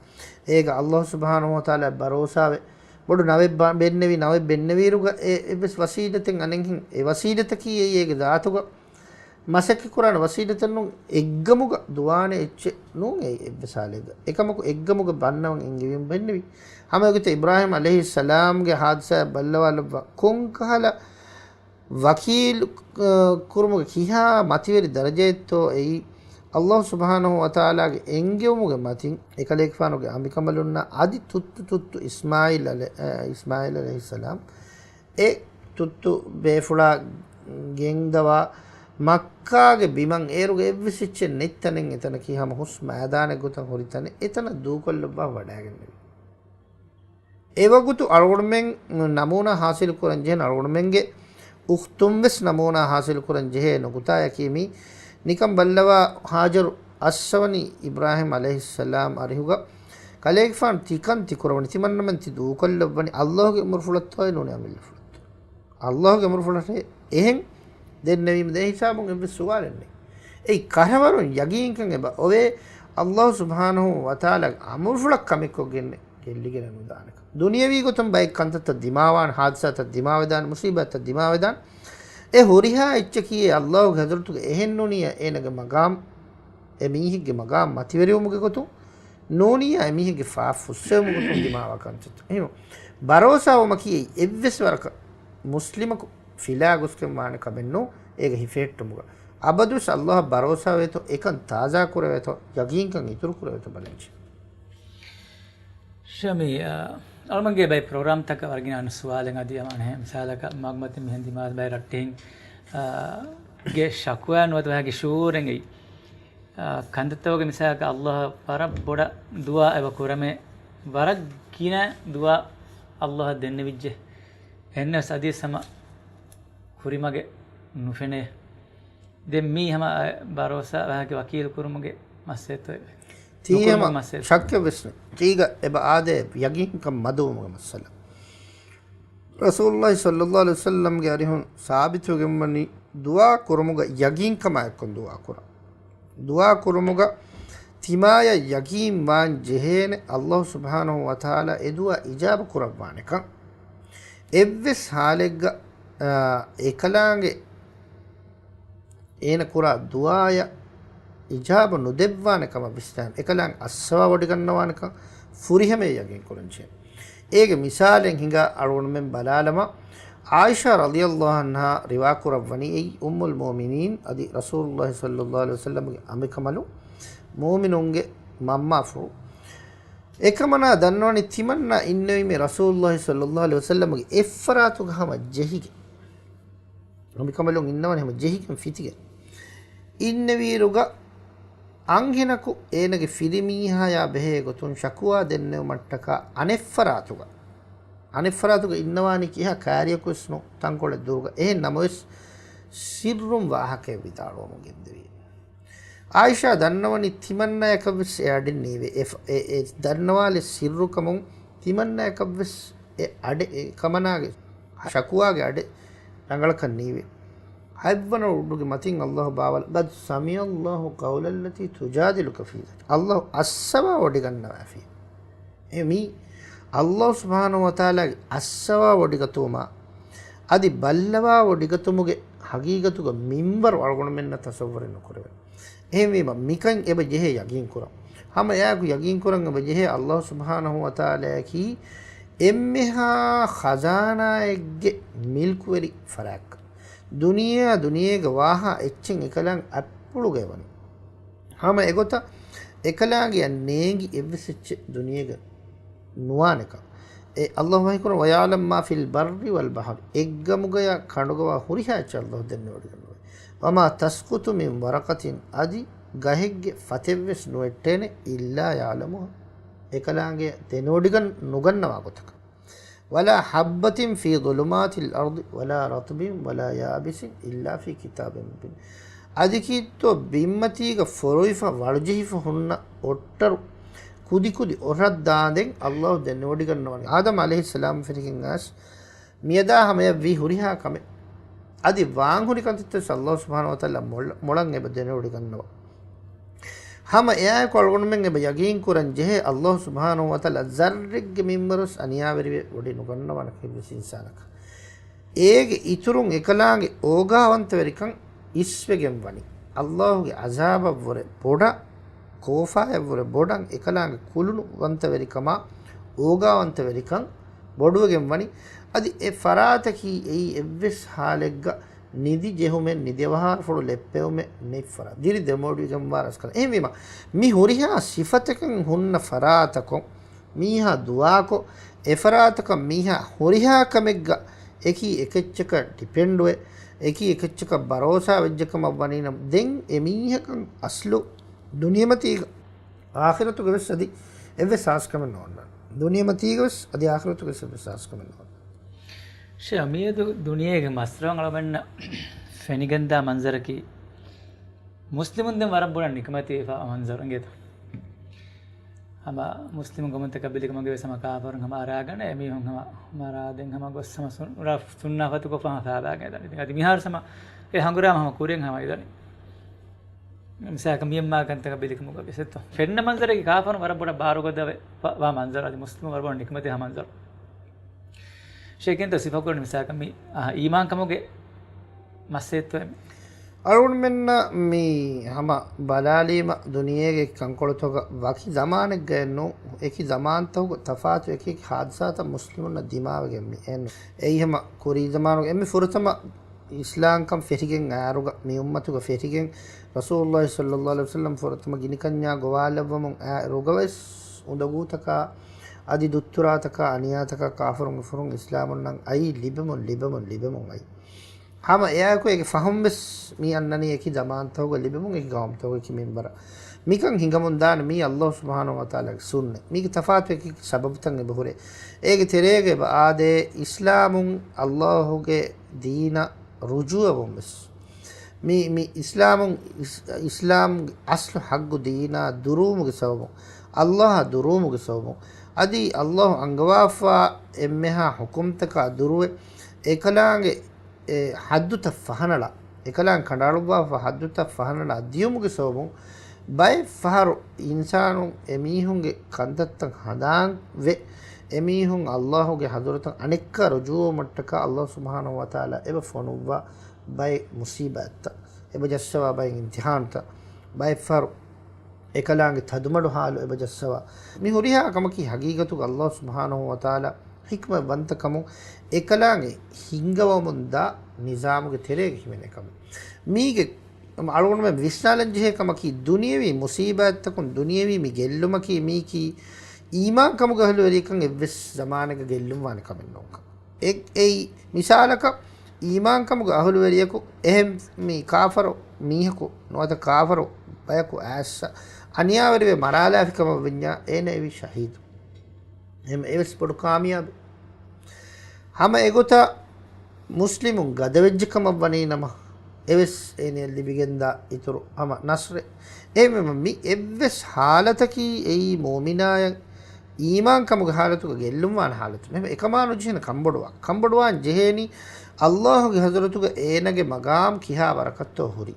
އޭގަ ﷲ ސުބްޙާނަހޫ ވަތަޢާލާ ބަރޯސާވެ، ބޮޑު ނަވެއް ބަ-، ބެންނެވި، ނަވެއް ބެންނެވިއިރުގަ އެ އެއްވެސް ވަސީލަތެއް އަނެއްހެން އެ ވަސީލަތަކީ އެއީ އޭގެ ޒާތުގަ މަސައްކަތް ކުރާނެ ވަސީލަތެއް ނޫން، އެއްގަމުގަ ދުވާނެ އެއްޗެއް ނޫން އެއީ އެއްވެސް ހާލެއްގަ. އެކަމަކު އެއްގަމުގަ ބަންނަވަން އެންގެވީމަ ބެންނެވި. ހަމައެގޮތަށް އިބްރާހީމް ޢަލައިހިއްސަލާމްގެ ޙާދިސާއަށް ބައްލަވާލައްވާ ކޮންކަހަލަ ވަކީލު، އަ، ކުރުމުގެ ކިހާ މަތިވެރި ދަރަޖައެއްތޯ އެއީ، ﷲ ސުބްޙާނަހޫ ވަތަޢާލާގެ އެންގެވުމުގެ މަތިން އެކަލޭގެފާނުގެ އަނބިކަނބަލުންނާ އަދި ތުއްތު ތުއްތު އިސްމާޢީލް ޢަލަ-، އަ، އިސްމާޢީލް ޢަލައިހިއްސަލާމް އެ ތުއްތު ބޭފުޅާ ގެންދަވާ މައްކާގެ ބިމަށް އޭރުގެ އެއްވެސް އެއްޗެއް ނެތް ތަނެއް، އެތަނަކީ ހަމަ ހުސް މައިދާނެއް ގޮތަށް ހުރި ތަނެއް، އެތަނަށް ދޫކޮށްލައްވާ ވަޑައިގެންނެވި. އެވަގުތު އަޅުގަނޑުމެން ނަމޫނާ ޙާޞިލު ކުރަން ޖެހޭނެ، އަޅުގަނޑުމެންގެ އުޚްތުން ވެސް ނަމޫނާ ޙާޞިލު ކުރަން ޖެހޭ ނުކުތާޔަކީ މީ. ނިކަން ބައްލަވާ ހާޖަރު އައްސަވަނީ އިބްރާހީމް ޢަލައިހިއްސަލާމް އަރިހުގަ ކަލޭގެފާނު ތިކަން ތި ކުރަވަނީ، ތިމަންނަމެން ތި ދޫކޮށްލައްވަނީ ﷲ ގެ އެމުރުފުޅަށްތޯ ނޫނީ އަމިއްލަފުޅަށްތޯ؟ ﷲ ގެ އެމުރުފުޅަށޭ. އެހެން ދެންނެވީމަ ދޭ ހިސާބުން އެއްވެސް ސުވާލެއް ނެތް. އެއީ ކަށަވަރުން ޔަގީންކަން އެބަ އޮވޭ، ﷲ ސުބްޙާނަހޫ ވަތަޢާލާގެ އަމުރުފުޅަށް ކަމެއްކޮށްގެން ގެއްލިގެން ނުދާނެކަން. ދުނިޔަވީ ގޮތުން ބައެއް ކަންތައްތައް ދިމާވާނެ، ޙާދިސާތައް ދިމާވެދާނެ، މުޞީބާތްތައް ދިމާވެދާނެ. އެ ހުރިހާ އެއްޗަކީ ﷲ ގެ ޙަޟްރަތުގަ އެހެން ނޫނިއްޔާ އޭނަގެ މަގާމް، އެ މީހެއްގެ މަގާމް މަތިވެރިވުމުގެ ގޮތުން ނޫނިއްޔާ އެ މީހެއްގެ ފާފަ ފުއްސެވުމުގެ ގޮތުން ދިމާވާ ކަންތައްތައް. އެހެން ބަރޯސާވުމަކީ އެއީ އެއްވެސް ވަރަކަށް މުސްލިމަކު ފިލާ ގޮސްގެން ވާނެ ކަމެއް ނޫން، އޭގަ ހިފެހެއްޓުމުގަ. އަބަދުވެސް ﷲ އަށް ބަރޯސާވޭތޯ، އެކަން ތާޒާ ކުރެވޭތޯ، ޔަގީންކަން އިތުރު ކުރެވޭތޯ ބަލަންޖެ. ޝަމީ، އަ، އަޅުމަންގެ ބައި ޕްރޮގްރާމްތަކަށް ވަރަށް ގިނަ ސުވާލެއް އަދި އަމާނެ މިސާލަކަށް މަގުމަތިން މިހެން ދިމާވެ ބައި ރައްޓެހިން، އަ، ގެ ޝަކުވާ ނުވަތަ ވަހަކި ޝުޢޫރެއް އެއީ. އާ، ކަންތައްތަކުގެ މިސާލަކަށް ﷲ އަށް ވަރަށް ބޮޑަށް ދުޢާ އެބަ ކުރަމޭ، ވަރަށް ގިނަ ދުޢާ ﷲ އަށް ދެންނެވިއްޖެ. އެހެންނަމަވެސް އަދިވެސް ހަމަ ކުރިމަގެއް ނުފެނޭ. ދެން މީ ހަމަ ބަރޯސާ ވަކީލު ކުރުމުގެ މައްސަލަތޯ؟ ތީ ނުކުރުމުގެ ހަމަ މައްސަލަތޯ؟ ޝައްކެއް ވެސް ނެތް. ތީގަ އެބަ އާދޭ ޔަގީންކަން މަދުވުމުގެ މައްސަލަ. ރަސޫލުﷲ ޞައްލަﷲ ޢަލައިހި ވަސައްލަމްގެ އަރިހުން ސާބިތުވެގެންވަނީ ދުޢާ ކުރުމުގަ ޔަގީންކަމާ އެއްކޮށް ދުޢާ ކުރަން. ދުޢާ ކުރުމުގަ ތިމާޔަށް ޔަގީން ވާން ޖެހޭނެ ﷲ ސުބްޙާނަހޫ ވަތަޢާލާ އެ ދުޢާ އިޖާބަ ކުރައްވާނެކަން. އެއްވެސް ހާލެއްގަ، އާ، އެކަލާނގެ އޭނަ ކުރާ ދުޢާއަށް އިޖާބަ ނުދެއްވާނެ ކަމަށް ވިސްނާން އެކަލާނގެ އައްސަވާ ވޮޑިގަންނަވާނެކަން ފުރިހަމަޔަށް ޔަގީން ކުރަން ޖެހޭ. އޭގެ މިސާލެއް ހިނގާ އަޅުގަނޑުމެން ބަލާލަމާ، ޢާއިޝާ ރަޟިޔަﷲ ޢަންހާ ރިވާ ކުރައްވަނީ އެއީ އުއްމުލް މުއުމިނީން އަދި ރަސޫލުﷲ ޞައްލަﷲ ޢަލައިހި ވަސައްލަމްގެ އަނބިކަނބަލުން މުއުމިނުންގެ މަންމާފުޅު. އެކަމަނާ ދަންނަވަނީ ތިމަންނާ އިންނެވީމޭ ރަސޫލުﷲ ޞައްލަﷲ ޢަލައިހި ވަސައްލަމްގެ އެއްފަރާތުގަ ހަމަ ޖެހިގެން. އަނބިކަނބަލުން އިންނަވަނީ ހަމަ ޖެހިގެން ފިތިގެން. އިންނެވިއިރުގަ އަންހެނަކު އޭނަގެ ފިރިމީހާޔާ ބެހޭ ގޮތުން ޝަކުވާ ދެންނެވުމަށްޓަކާ އަނެއްފަރާތުގަ، އަނެއްފަރާތުގަ އިންނަވާނީ ކިހާ ކާރިޔަކުވެސް ނޫން، ތަންކޮޅެއް ދުރުގަ. އެހެން ނަމަވެސް ސިއްރުން ވާހަކައެއް ވިދާޅުވަމުން ގެންދެވި. ޢާއިޝާ ދަންނަވަނީ ތިމަންނާޔަކަށްވެސް އެ އަޑެއް ނީވޭ. އެ، އެ، އެ ދަންނަވާލެއް ސިއްރުކަމުން ތިމަންނާޔަކަށްވެސް އެ އަޑެއް، އެ ކަމަނާގެ ޝަކުވާގެ އަޑެއް ރަނގަޅަކަށް ނީވޭ. ހަތްވަނަ އުޑުގެ މަތިން ﷲ ބާވަލަ، "قد سمع الله قول التي تجادلك في زوجها." ﷲ އައްސަވާ ވޮޑިގަންނަވާފި. އެ މީ ﷲ ސުބްޙާނަހޫ ވަތަޢާލާގެ އައްސަވާ ވޮޑިގަތުމާ އަދި ބައްލަވާ ވޮޑިގަތުމުގެ ޙަޤީޤަތުގަ މިންވަރު އަޅުގަނޑުމެންނަށް ތަޞައްވަރެއް ނުކުރެވޭ. އެހެންވީމަ، މިކަން އެބަ ޖެހޭ ޔަގީން ކުރަން. ހަމަ އެއާއެކު ޔަގީން ކުރަން އެބަ ޖެހޭ ﷲ ސުބްޙާނަހޫ ވަތަޢާލާއަކީ އެންމެހާ ޚަޒާނާއެއްގެ މިލްކުވެރި ފަރާތްކަން. ދުނިޔެއާ ދުނިޔޭގަ ވާހާ އެއްޗެއް އެކަލާނގެ އަތްޕުޅުގައި ވަނީ. ހަމަ އެގޮތަށް އެކަލާނގެއަށް ނޭނގި އެއްވެސް އެއްޗެއް ދުނިޔޭގަ ނުވާނެކަން. އެ ﷲ ވަޙީކުރަން، "ويعلم ما في البر والبحر." އެއްގަމުގަޔާ ކަނޑުގަވާ ހުރިހާ އެއްޗެއް ﷲ ދެންނެވޮޑިގަންނަވައި. "وما تسقط من ورقة." އަދި ގަހެއްގެ ފަތެއްވެސް ނުވެއްޓޭނެ، "إلا يعلمها." އެކަލާނގެ ދެނެވޮޑިގަން ނުގަންނަވާ ގޮތަކަށް. "ولا حبة في ظلمات الأرض ولا رطب ولا يابس إلا في كتاب مبين." އަދި ކީއްތޯ ބިންމަތީގަ ފޮރުވިފަ ވަޅުޖެހިފަ ހުންނަ އޮއްޓަރު ކުދިކުދި އޮށަށް ދާނދެން ﷲ ދެނެވޮޑިގަންނަވަނީ. އާދަމް ޢަލައިހިއްސަލާމް ފެށިގެން އައިސް މިއަދާ ހަމަޔަށް ވީ ހުރިހާ ކަމެއް. އަދި ވާންހުރި ކަންތައްތައް ވެސް ﷲ ސުބްޙާނަހޫ ވަތަޢާލާ މޮޅަ-، މޮޅަށް އެބަ ދެނެވޮޑިގަންނަވާ. ހަމަ އެއާއެކު އަޅުގަނޑުމެން އެބަ ޔަގީން ކުރަން ޖެހޭ، ﷲ ސުބްޙާނަހޫ ވަތަޢާލާ ޒައްރެއްގެ މިންވަރުވެސް އަނިޔާވެރިވެ ވޮޑި ނުގަންނަވާނެ ކޮންމެސް އިންސާނަކަށް. އޭގެ އިތުރުން އެކަލާނގެ އޯގާވަންތަވެރިކަން އިސްވެގެން ވަނީ. ﷲގެ ޢަޒާބަށްވުރެ ބޮޑަށް، ކޯފާޔަށްވުރެ ބޮޑަށް އެކަލާނގެ ކުލުނުވަންތަވެރިކަމާ އޯގާވަންތަވެރިކަން ބޮޑުވެގެން ވަނީ. އަދި އެ ފަރާތަކީ އެއީ އެއްވެސް ހާލެއްގަ ނިދި ޖެހުމެއް، ނިދި އަވަހާރަފުޅު ލެއްޕެވުމެއް ނެތް ފަރާތް. ދިރި ދެމޮޑިގެންވާ ރަސްކަލަ. އެހެންވީމަ، މި ހުރިހާ ސިފަތަކަށް ހުންނަ ފަރާތަކުން މީހާ ދުޢާކޮށް، އެފަރާތަކަށް މީހާ ހުރިހާ ކަމެއްގަ އެކީ އެކެއްޗަކަށް ޑިޕެންޑުވެ، އެކީ އެކެއްޗަކަށް ބަރޯސާ ވެއްޖެކަމަށް ވަނީނަމަ، ދެން އެމީހަކަށް އަސްލު ދުނިޔެމަތީގަ އާޚިރަތުގަ ވެސް އަދި އެއްވެސް ހާސްކަމެއް ނޯންނާނެ. ދުނިޔެމަތީގަ ވެސް އަދި އާޚިރަތުގަ ވެސް އެއްވެސް ހާސްކަމެއް ނޯންނާނެ. ޝޭ، މިއަދު ދުނިޔޭގެ މަސްރަށް އަޅުގަނޑަށް ފެނިގެންދާ މަންޒަރަކީ، މުސްލިމުން ދެން ވަރަށް ބޮޑަށް ނިކަމެތިވެފަ މަންޒަރު އިނގޭތަ؟ ހަމަ މުސްލިމު ގައުމުތަކަށް ބިލިކަމުގެ ވެސް ހަމަ ކާފަރުން ހަމަ އަރާގަނެ، އެމީހުން ހަމަ މަރާ ދެން ހަމަ ގޮސް ހަމަ ސުން-، ރާ-، ސުންނާ ފަތުކޮށްފަ ހަމަ ފާބާގެން އެދަނީ. އަދި މިހާރު ހަމަ އެ ހަނގުރާމަ ހަމަ ކުރިން ހަމަ އެދަނީ. މިސާލަކަށް މިޔަންމާ ކަންތަކަށް ބިލިކަމުގަ ވެސް އެއްތޯ. ފެންނަ މަންޒަރަކީ ކާފަރުން ވަރަށް ބޮޑަށް ބާރުގަދަވެ ވަ-، ވާ މަންޒަރު. އަދި މުސްލިމު ވަރަށް ބޮޑަށް ނިކަމެތި ހާ މަންޒަރު. ޝޭކެންތަ ސިފަކުރަން މިސާލަކަށް މި، އާ، އީމާންކަމުގެ މައްސަލައެއްތޯ އެމެ. އަޅުގަނޑުމެންނަށް މި ހަމަ ބަލާލީމަ ދުނިޔޭގެ ކަންކޮޅުތަކުގަ ވަކި ޒަމާނެއްގައެއްނު، އެކި ޒަމާންތަކުގަ ތަފާތު އެކި އެކި ހާދިސާތައް މުސްލިމުންނަށް ދިމާވެގެން މި އެން. އެއީ ހަމަ ކުރީ ޒަމާނުގެ އެންމެ ފުރަތަމަ އިސްލާމްކަން ފެށިގެން އާރުގަ، މި އުއްމަތުގަ ފެށިގެން، ރަސޫލުﷲ ޞައްލަﷲ ޢަލައިހި ވަސައްލަމް ފުރަތަމަ ގިނިކަންޏާ ގޮވާލައްވަމުން އާ އިރުގަ ވެސް އުނދަގޫތަކާ، އަދި ދުއްތުރާތަކާ، އަނިޔާތަކާ ކާފަރުން އުފުރުން އިސްލާމުންނަށް އައީ ލިބެމުން، ލިބެމުން، ލިބެމުން އައީ. ހަމަ އެއާއެކު އޭގެ ފަހުން ވެސް މި އަންނަނީ އެކި ޒަމާންތަކުގަ ލިބެމުން، އެކި ޤައުމްތަކުގަ، އެކި މިންވަރަށް. މިކަން ހިނގަމުން ދާނެ މީ ﷲ ސުބްޙާނަހޫ ވަތަޢާލާގެ ސުންނަތް. މީގެ ތަފާތު އެކި ސަބަބުތައް އެބަ ހުރޭ. އޭގެ ތެރޭގަ އެބަ އާދޭ، އިސްލާމުން ﷲ ގެ ދީނަށް ރުޖޫޢަވުން ވެސް. މި، މި އިސްލާމުން، އިސް-، އިސްލާމްގެ އަސްލު ޙައްޤު ދީނާ ދުރުވުމުގެ ސަބަބުން، ﷲ އާ ދުރުވުމުގެ ސަބަބުން، އަދި ﷲ އަންގަވާފާ އެންމެހާ ޙުކުމްތަކާ ދުރުވެ، އެކަލާނގެ އެ ޙައްދުތައް ފަހަނަޅާ، އެކަލާނގެ ކަނޑައަޅުއްވާފާ ޙައްދުތައް ފަހަނަޅާ ދިޔުމުގެ ސަބަބުން، ބައެއް ފަހަރު އިންސާނުން އެމީހުންގެ ކަންތައްތައް ހަނދާންވެ، އެމީހުން ﷲ ގެ ޙަޟްރަތަށް އަނެއްކާ ރުޖޫޢަވުމަށްޓަކާ ﷲ ސުބްޙާނަހޫ ވަތަޢާލާ އެބަ ފޮނުއްވާ ބައެއް މުޞީބާތްތައް، އެބަ ޖައްސަވާ ބައެއް އިމްތިޙާންތައް، ބައެއްފަހަރު އެކަލާނގެ ތަދުމަޑު ޙާލު އެބަ ޖައްސަވާ. މި ހުރިހާ ކަމަކީ ޙަޤީޤަތުގަ ﷲ ސުބްޙާނަހޫ ވަތަޢާލާ ޙިކްމަތްވަންތަކަމުން އެކަލާނގެ ހިންގަވަމުން ދާ ނިޒާމުގެ ތެރޭގަ ހިމެނޭ ކަމެއް. މީގެ އަޅުގަނޑުމެން ވިސްނާލަން ޖެހޭ ކަމަކީ، ދުނިޔެވީ މުޞީބާތްތަކުން، ދުނިޔެވީ މި ގެއްލުމަކީ، މީކީ އީމާންކަމުގެ އަހުލުވެރިކަން އެއްވެސް ޒަމާނެއްގަ ގެއްލުންވާނެ ކަމެއް ނޫންކަން. އެ-، އެއީ މިސާލަކަށް، އީމާންކަމުގެ އަހުލުވެރިޔަކު އެހެން މި ކާފަރު މީހަކު ނުވަތަ ކާފަރު ބަޔަކު އައިއްސަ އަނިޔާވެރިވެ މަރާލާފި ކަމަށް ވިންޏާ، އޭނަ އެވީ ޝަހީދު. އެހެން އެވެސް ބޮޑު ކާމިޔާބެއް. ހަމަ އެގޮތަށް މުސްލިމުން ގަދަވެއްޖެ ކަމަށް ވަނީ ނަމަ، އެވެސް އޭނަޔަށް ލިބިގެންދާ އިތުރު ހަމަ ނަޞްރެއް. އެހެންވީމަ މި އެއްވެސް ޙާލަތަކީ އެއީ މުއުމިނާޔަށް އީމާންކަމުގެ ޙާލަތުގަ ގެއްލުންވާނެ ޙާލަތު. އެހެން އެކަމާ ނުޖެހޭނެ ކަންބޮޑުވާ. ކަންބޮޑުވާން ޖެހޭނީ ﷲ ގެ ޙަޟްރަތުގަ އޭނަގެ މަގާމް ކިހާ ވަރަކަށްތޯ ހުރީ.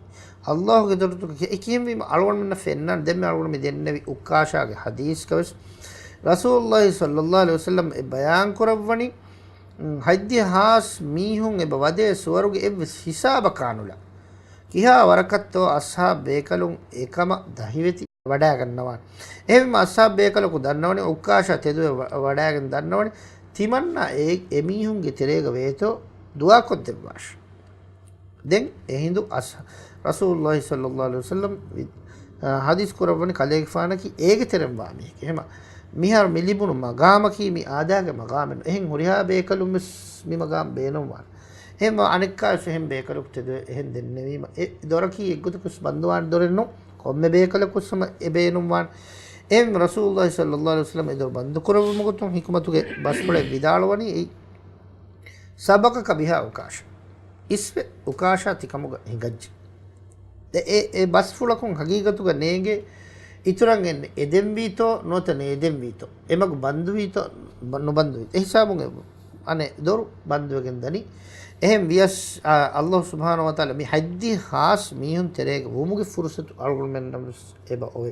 ﷲ ގެ ޙަޟްރަތުގަ ކި-، އެ ކިހިންވީމަ އަޅުގަނޑުމެންނަށް ފެންނާނެ. ދެންމެ އަޅުގަނޑު މި ދެންނެވި އުއްކާޝާގެ ޙަދީޘްގަވެސް ރަސޫލުﷲ ޞައްލަﷲ ޢަލައިހި ވަސައްލަމް އެ ބަޔާން ކުރައްވަނީ، ހަތްދިހަ ހާސް މީހުން އެބަ ވަދޭ ސުވަރުގެ އެއްވެސް ހިސާބަކާނުލާ. ކިހާ ވަރަކަށްތޯ އަޞްޙާބް ބޭކަލުން އެކަމަށް ދަހިވެތި ވަޑައިގަންނަވާނެ. އެހެންވީމަ އަޞްޙާބް ބޭކަލަކު ދަންނަވަނީ އުއްކާޝާ ތެދުވެ ވަ-، ވަޑައިގެން ދަންނަވަނީ، ތިމަންނާ އެ-، އެމީހުންގެ ތެރޭގަ ވޭތޯ ދުޢާކޮށްދެއްވާށި. ދެން އެހިނދު އަސް-، ރަސޫލުﷲ ޞައްލަﷲ ޢަލައިހި ވަސައްލަމް ވި-، އާ، ޙަދީޘް ކުރައްވަނީ ކަލޭގެފާނަކީ އޭގެ ތެރެއިން ވާ މީހެކޭ. އެހެމަ މިހާރު މި ލިބުނު މަގާމަކީ މި އާދައިގެ މަގާމެއް ނޫން. އެހެން ހުރިހާ ބޭކަލުން ވެސް މި މަގާމް ބޭނުންވާނެ. އެހެންވީމަ އަނެއްކާވެސް އެހެން ބޭކަލަކު ތެދުވެ އެހެން ދެންނެވީމަ، އެ ދޮރަކީ އެއްގޮތަކުވެސް ބަންދުވާނެ ދޮރެއް ނޫން. ކޮންމެ ބޭކަލަކުވެސް ހަމަ އެ ބޭނުންވާނެ. އެހެން ރަސޫލުﷲ ޞައްލަﷲ ޢަލައިހި ވަސައްލަމް އެ ދޮރު ބަންދު ކުރެއްވުމުގެ ގޮތުން ޙިކުމަތުގެ ބަސްފުޅެއް ވިދާޅުވަނީ އެއީ، "ސަބަޤަކަ ބިހާ އުކާޝާ." އިސްވެ އުކާޝާ ތިކަމުގަ ހިނގައްޖެ. އެ، އެ، އެ ބަސްފުޅަކުން ޙަޤީޤަތުގަ ނޭނގޭ އިތުރަށް އެންމެ އެދެންވީތޯ ނުވަތަ ނޭދެންވީތޯ، އެމަގު ބަންދުވީތޯ ބަ-، ނުބަންދުވީތޯ، އެ ޙިސާބުން އެ އަނެއް ދޮރު ބަންދުވެގެން ދަނީ. އެހެން ވިޔަސް، އާ، ﷲ ސުބްޙާނަހޫ ވަތަޢާލާ މި ހަތްދިހަ ހާސް މީހުން ތެރޭގަ ވުމުގެ ފުރުޞަތު އަޅުގަނޑުމެންނަށް ވެސް އެބަ އޮވޭ.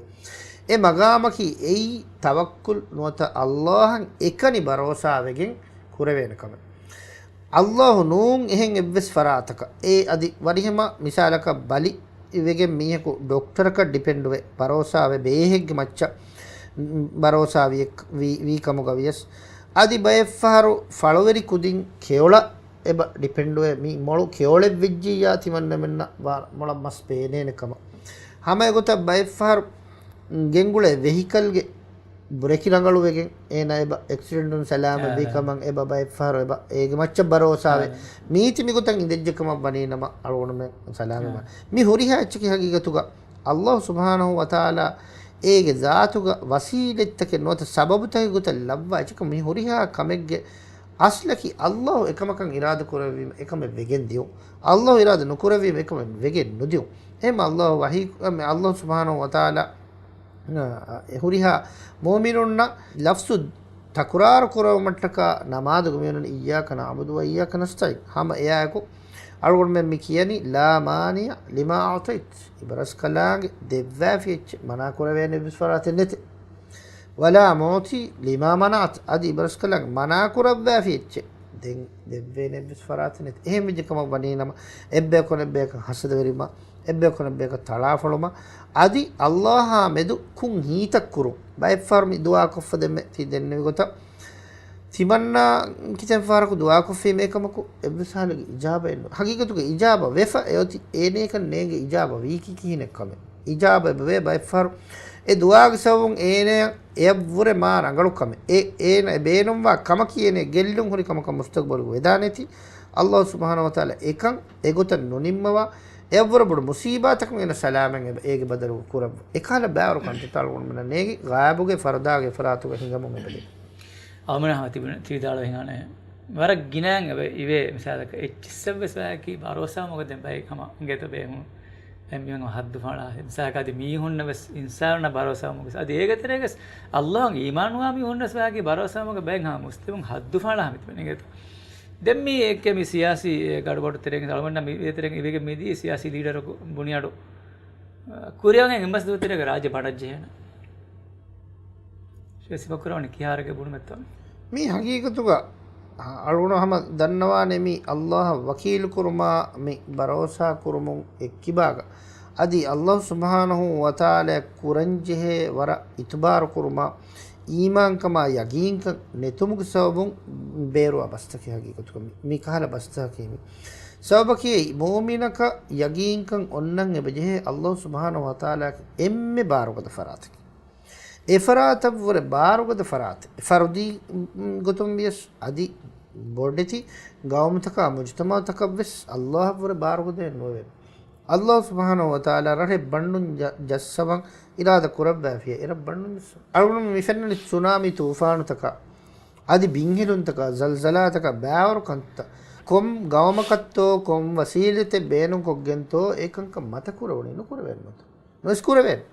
އެ މަގާމަކީ އެއީ ތަވައްކުލް ނުވަތަ ﷲ އަށް އެކަނި ބަރޯސާވެގެން ކުރެވޭނެ ކަމެއް. ﷲ ނޫން އެހެން އެއްވެސް ފަރާތަކަށް. އެ އަދި ވަރިހަމަ މިސާލަކަށް ބަލި ވެގެން މީހަކު ޑޮކްޓަރަކަށް ޑިޕެންޑުވެ ބަރޯސާވެ ބޭހެއްގެ މައްޗަށް ބަރޯސާ ވި-، ވީ-، ވީ ކަމުގަ ވިޔަސް، އަދި ބައެއްފަހަރު ފަޅުވެރި ކުދިން ކެޔޮޅަށް އެބަ ޑިޕެންޑުވެ މި މޮޅު ކެޔޮޅެއް ވެއްޖިއްޔާ ތިމަންނަމެންނަށް ވާ މޮޅަށް މަސް ބޭނޭނެ ކަމަށް. ހަމަ އެގޮތަށް ބައެއްފަހަރު ގެންގުޅޭ ވެހިކަލްގެ ބްރޭކި ރަނގަޅުވެގެން އޭނާ އެބަ އެކްސިޑެންޓުން ސަލާމަތްވީ އާ. ކަމަށް އެބަ ބައެއްފަހަރު އެބަ އޭގެ މައްޗަށް ބަރޯސާވެ އާ. މީތި މިގޮތަށް އިނދެއްޖެ ކަމަށް ވަނީ ނަމަ އަޅުގަނޑުމެން ސަލާމަތް އާ. ވާނެ. މި ހުރިހާ އެއްޗަކީ ހަގީގަތުގަ ﷲ ސުބްޙާނަހޫ ވަތަޢާލާ އޭގެ ޒާތުގަ ވަސީލަތްތަކެއް ނުވަތަ ސަބަބުތަކެއް ގޮތަށް ލައްވާ އެއްޗަކަށް. މި ހުރިހާ ކަމެއްގެ އަސްލަކީ ﷲ އެކަމަކަށް އިރާދަ ކުރެއްވީމަ އެކަމެއް ވެގެން ދިޔުން. ﷲ އިރާދަ ނުކުރެއްވީމަ އެކަމެއް ވެގެން ނުދިޔުން. އެހެން ﷲ ވަޙީ، ﷲ ސުބްޙާނަހޫ ވަތަޢާލާ އެ ހުރިހާ މުއުމިނުންނަށް ލަފްޒު ތަކުރާރު ކުރެއްވުމަށްޓަކާ ނަމާދުގެ މިވަނީ "إياك نعبد وإياك نستعين". ހަމަ އެއާއެކު އަޅުގަނޑުމެން މި ކިޔަނީ "لا مانع لما أعطيت". އިބަރަސްކަލާނގެ ދެއްވާފި އެއްޗެއް މަނާ ކުރެވޭނެ އެއްވެސް ފަރާތެއް ނެތޭ. "ولا معطي لما منعت". އަދި އިބަރަސްކަލާނގެ މަނާ ކުރައްވާފި އެއްޗެއް ދެން ދެއްވޭނެ އެއްވެސް ފަރާތެއް ނެތޭ. އެހެން ވެއްޖެ ކަމަށް ވަނީ ނަމަ، އެއްބަޔަކު އަނެއްބަޔަކަށް ހަސަދަވެރިވުމާ، އެއްބަޔަކު އަނެއްބަޔަކަށް ތަޅާފޮޅުމާ، އަދި ﷲ އާ މެދު ކުށް ހީތައް ކުރުން. ބައެއްފަހަރު މި ދުޢާ ކޮށްފަ ދެންމެ ތި ދެންނެވި ގޮތަށް، ތިމަންނާ ކިތަން ފަހަރަކު ދުޢާ ކޮށްފީމޭ ކަމަކު އެއްވެސް ހާލެއްގެ އިޖާބައެއް ނު-، ހަގީގަތުގަ އިޖާބަ ވެފަ އެއޮތީ އޭނަޔަކަށް ނޭނގެ އިޖާބަ ވީކީ ކިހިނެއް ކަމެއް. އިޖާބަ އެބަވޭ ބައެއްފަހަރު އެ ދުޢާގެ ސަބަބުން އޭނަޔަށް އެޔަށްވުރެ މާ ރަނގަޅު ކަމެއް. އެ، އޭނަ އެ ބޭނުންވާ ކަމަކީ އޭނަ ގެއްލުން ހުރި ކަމަކަށް މުސްތަގްބަލުގަ ވެދާނެތީ. ﷲ ސުބްޙާނަހޫ ވަތަޢާލާ އެކަން އެގޮތަށް ނުނިންމަވާ، އެޔަށްވުރެ ބޮޑު މުޞީބާތަކުން އޭނަ ސަލާމަތް އެބަ، އޭގެ ބަދަލުގަ ކުރައްވާ. އެކަހަލަ ބާރު ކަންތައްތައް އަޅުގަނޑުމެންނަށް ނޭނގި ޣާއިބުގެ ފަރުދާގެ އެފަރާތުގަ ހިނގަމުން އެބަދޭ. އަޅުގަނޑުމެން ހަމަ ތިބުނެ، ތި ވިދާޅުވި ހިނގާނެ. ވަރަށް ގިނައިން އެބަ އިވޭ މިސާލަކަށް އެއްޗިއްސަށްވެސް ވާއަކީ ބަރޯސާވުމުގަ ދެން ބައެއް ހަމަ އިނގޭތޯ ބޭހުން. އެ މީހުން ހައްދު ފަޅާ. މިސާލަކަށް އަދި މީހުންނަށް ވެސް އިންސާނުންނަށް ބަރޯސާވުމުގެ އަދި އޭގެ ތެރޭގަސް ﷲ އަށް އީމާންވާ މީހުންނަށް ވެސް ވާއަކީ ބަރޯސާވުމުގަ ބައެއް ހަމަ މުސްލިމުން ހައްދު ފަޅާ ހަމަ ތިބެން އިނގޭތޯ. ދެން މީ އެކޭ މި ސިޔާސީ ގަޑުބަޑު ތެރެއިން އަޅުގަނޑަށް މި ތެރެއިން އިވެގެން މިދިޔަ ސިޔާސީ ލީޑަރަކު ބުނި އަޑު، ކުރިއަށް އެންމެސް ދޫ ތެރޭގަ ރާއްޖެ ބަނޑަށް ޖެހޭނެ. ސިފަކުރެވުނީ ކިހާރެއްގެ ބުނުމެއްތޯ؟ މީ ހަގީގަތުގަ އަޅުގަނޑު ހަމަ ދަންނަވާނެ މީ ﷲ އަށް ވަކީލު ކުރުމާ މި ބަރޯސާ ކުރުމުން އެއްކިބާގަ އަދި ﷲ ސުބްޙާނަހޫ ވަތަޢާލާއަށް ކުރަންޖެހޭ ވަރަށް އިތުބާރު ކުރުމާ އީމާންކަމާ ޔަގީންކަން ނެތުމުގެ ސަބަބުން ބޭރުވާ ބަސްތަކެއް ހަގީގަތުގަ މި، މި ކަހަލަ ބަސްތަކަކީ މި. ސަބަބަކީ މުއުމިނަކަށް ޔަގީންކަން އޮންނަން އެބަޖެހޭ ﷲ ސުބްޙާނަހޫ ވަތަޢާލާގެ އެންމެ ބާރުގަދަ ފަރާތަކީ. އެފަރާތަށްވުރެ ބާރުގަދަ ފަރާތެއް. ފަރުދީ ގޮތުން ވިޔަސް އަދި ބޮޑެތި ގައުމުތަކާ މުޖުތަމަޢުތަކަށްވެސް ﷲ އަށްވުރެ ބާރުގަދައެއް ނުވެވޭ. ﷲ ސުބްޙާނަހޫ ވަތަޢާލާ ރަށެއް ބަންޑުން ޖަ-، ޖައްސަވަން އިރާދަ ކުރައްވާފިޔާ އެރަށް ބަންޑުން ޖައްސަވަން. އަޅުގަނޑު މި ފެންނަނީ ސުނާމީ ތޫފާނުތަކާ އަދި ބިންހިލުންތަކާ ޒަލްޒަލާތަކާ ބާވަރު ކަންތައް ކޮން ގައުމަކަށްތޯ ކޮން ވަސީލަތެއް ބޭނުންކޮށްގެންތޯ އެކަންކަން މަތަ ކުރެވުނީ ނުކުރެވޭނެ މަތަ. ނުވެސް ކުރެވޭނެ.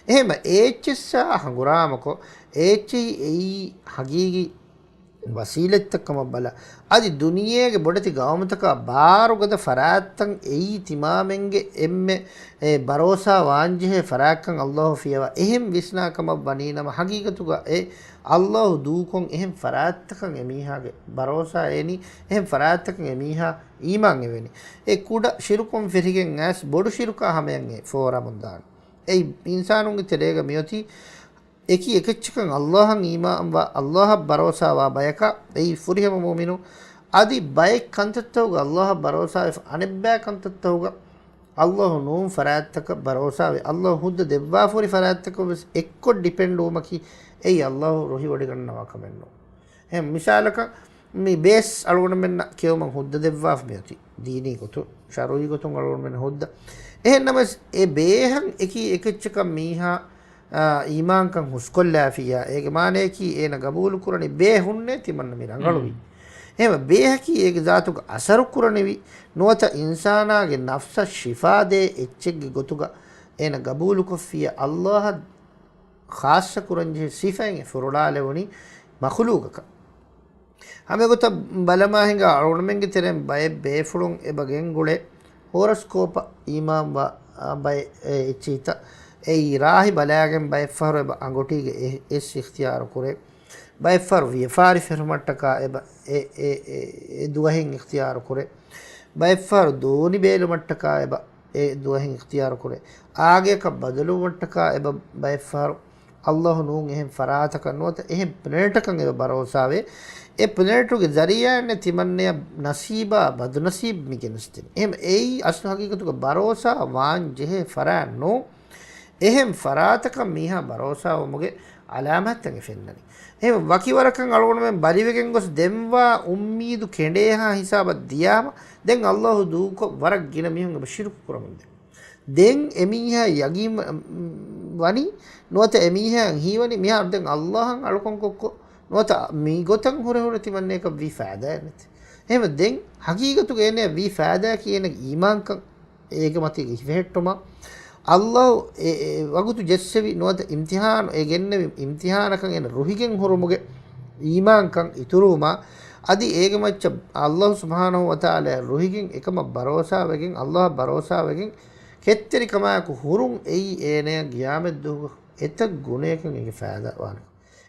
އެހެންމަ އޭއްޗްއެއްސާ ހަނގުރާމަކޮށް، އޭއްޗެހި އެއީ ހަގީގީ ވަސީލަތްތައް ކަމަށް ބަލާ. އަދި ދުނިޔޭގެ ބޮޑެތި ގައުމުތަކާ ބާރުގަދަ ފަރާތްތައް އެއީ ތިމާމެންގެ އެންމެ އެ ބަރޯސާ ވާންޖެހޭ ފަރާތްކަން ﷲ ފިޔަވާ. އެހެން ވިސްނާ ކަމަށް ވަނީނަމަ ހަގީގަތުގަ އެ ﷲ ދޫކޮށް އެހެން ފަރާތްތަކަށް އެމީހާގެ ބަރޯސާ އެނީ، އެހެން ފަރާތްތަކަށް އެމީހާ އީމާން އެވެނީ. އެ ކުޑަ ޝިރުކުން ފެށިގެން އައިސް ބޮޑު ޝިރުކާ ހަމަޔަށް އެ ފޯރަމުން ދާނެ. އެއީ އިންސާނުންގެ ތެރޭގަ މިއޮތީ އެކި އެކެއްޗަކަށް ﷲ އަށް އީމާންވާ، ﷲ އަށް ބަރޯސާވާ ބަޔަކަށް. އެއީ ފުރިހަމަ މުއުމިނު. އަދި ބައެއް ކަންތައްތަކުގަ ﷲ އަށް ބަރޯސާވެފަ، އަނެއްބައި ކަންތައްތަކުގަ ﷲ ނޫން ފަރާތްތަކަށް ބަރޯސާވެ، ﷲ ހުއްދަ ދެއްވާފަހުރި ފަރާތްތަކަށްވެސް އެއްކޮށް ޑިޕެންޑް ވުމަކީ އެއީ ﷲ ރުހިވޮޑިގަންނަވާ ކަމެއް ނޫން. އެހެން މިސާލަކަށް މި ބޭސް އަޅުގަނޑުމެންނަށް ކެއުމަށް ހުއްދަ ދެއްވާފަ މިއޮތީ ދީނީ ގޮތުން، ޝަރުޢީ ގޮތުން އަޅުގަނޑުމެން ހުއްދަ. އެހެން ނަމަވެސް އެ ބޭހަށް އެކި އެކެއްޗަކަށް މީހާ، އާ، އީމާންކަން ހުސްކޮށްލާފިއްޔާ، އޭގެ މާނަޔަކީ އޭނަ ގަބޫލު ކުރަނީ ބޭ ހުންނޭ ތިމަންނަ މި ރަނގަޅުވީ. އެހެން ބޭހަކީ އޭގެ ޒާތުގަ އަސަރު ކުރަނިވި ނުވަތަ އިންސާނާގެ ނަފްސަށް ޝިފާ ދޭ އެއްޗެއްގެ ގޮތުގަ އޭނަ ގަބޫލު ކޮށްފިއްޔާ ﷲ އަށް ޚާއްޞަ ކުރަންޖެހޭ ސިފައިން އެ ފުރޮޅާލެވުނީ މަޚުލޫގަކަށް. ހަމަ އެގޮތަށް ބަލަމާ ހިނގާ އަޅުގަނޑުމެންގެ ތެރެއިން ބައެއް ބޭފުޅުން އެބަ ގެންގުޅޭ ހޯރސްކޯޕަށް އީމާންވާ، އާ، ބައެއް އެ އެއްޗިހިތައް. އެއީ ރާހި ބަލާގެން ބައެއްފަހަރު އެބަ އަނގޮޓީގެ އެ އެސް އިޚްތިޔާރު ކުރޭ. ބައެއްފަހަރު ވިޔަފާރި ފެށުމަށްޓަކާ އެބަ އެ، އެ، އެ، އެ ދުވަހެއް އިޚްތިޔާރު ކުރޭ. ބައެއްފަހަރު ދޯނި ބޭލުމަށްޓަކާ އެބަ އެ ދުވަހެއް އިޚްތިޔާރު ކުރޭ. އާގެއަކަށް ބަދަލުވުމަށްޓަކާ އެބަ ބައެއްފަހަރު ﷲ ނޫން އެހެން ފަރާތަކަށް ނުވަތަ އެހެން ޕްލެނެޓަކަށް އެބަ ބަރޯސާވޭ. އެ ޕްލެނެޓުގެ ޒަރީޢާއިންނޭ ތިމަންނަޔަށް ނަސީބާ ބަދުނަސީބު މި ގެނެސްދިނީ. އެހެން އެއީ އަސްލު ހަގީގަތުގަ ބަރޯސާ ވާން ޖެހޭ ފަރާތް ނޫން. އެހެން ފަރާތަކަށް މީހާ ބަރޯސާވުމުގެ އަލާމާތްތައް އެ ފެންނަނީ. އެހެން ވަކިވަރަކަށް އަޅުގަނޑުމެން ބަލިވެގެން ގޮސް ދެންވާ އުއްމީދު ކެނޑޭހާ ހިސާބަށް ދިޔާމަ، ދެން ﷲ ދޫކޮށް ވަރަށް ގިނަ މީހުން އެބަ ޝިރުކު ކުރަމުންދޭ. ދެން އެމީހާ ޔަގީން ވަނީ، ނުވަތަ އެމީހާ ހީވަނީ މިހާރު ދެން ﷲ އަށް އަޅުކަން ކޮށްކޮށް، ނުވަތަ މިގޮތަށް ހުރެ ހުރެ ތިމަންނަޔަކަށް ވީ ފައިދާއެއް ނެތި. އެހެންވެ ދެން ހަގީގަތުގަ އޭނަޔަށް ވީ ފައިދާއަކީ އޭނަގެ އީމާންކަން އޭގެ މަތީގަ ހިފެހެއްޓުމަށް ﷲ އެ، އެ ވަގުތު ޖެއްސެވި ނުވަތަ އިމްތިހާނު އެ ގެންނެވި އިމްތިހާނަކަށް އޭނަ ރުހިގެން ހުރުމުގެ އީމާންކަން އިތުރުވުމާ، އަދި އޭގެ މައްޗަށް ﷲ ސުބްޙާނަހޫ ވަތަޢާލާއަށް ރުހިގެން އެކަމަށް ބަރޯސާވެގެން، ﷲ އަށް ބަރޯސާވެގެން ކެތްތެރިކަމާއެކު ހުރުން އެއީ އޭނަޔަށް ގިޔާމަތްދުވަހުގަ އެތައް ގުނަޔަކަށް އޭގެ ފައިދާ ވާނެ.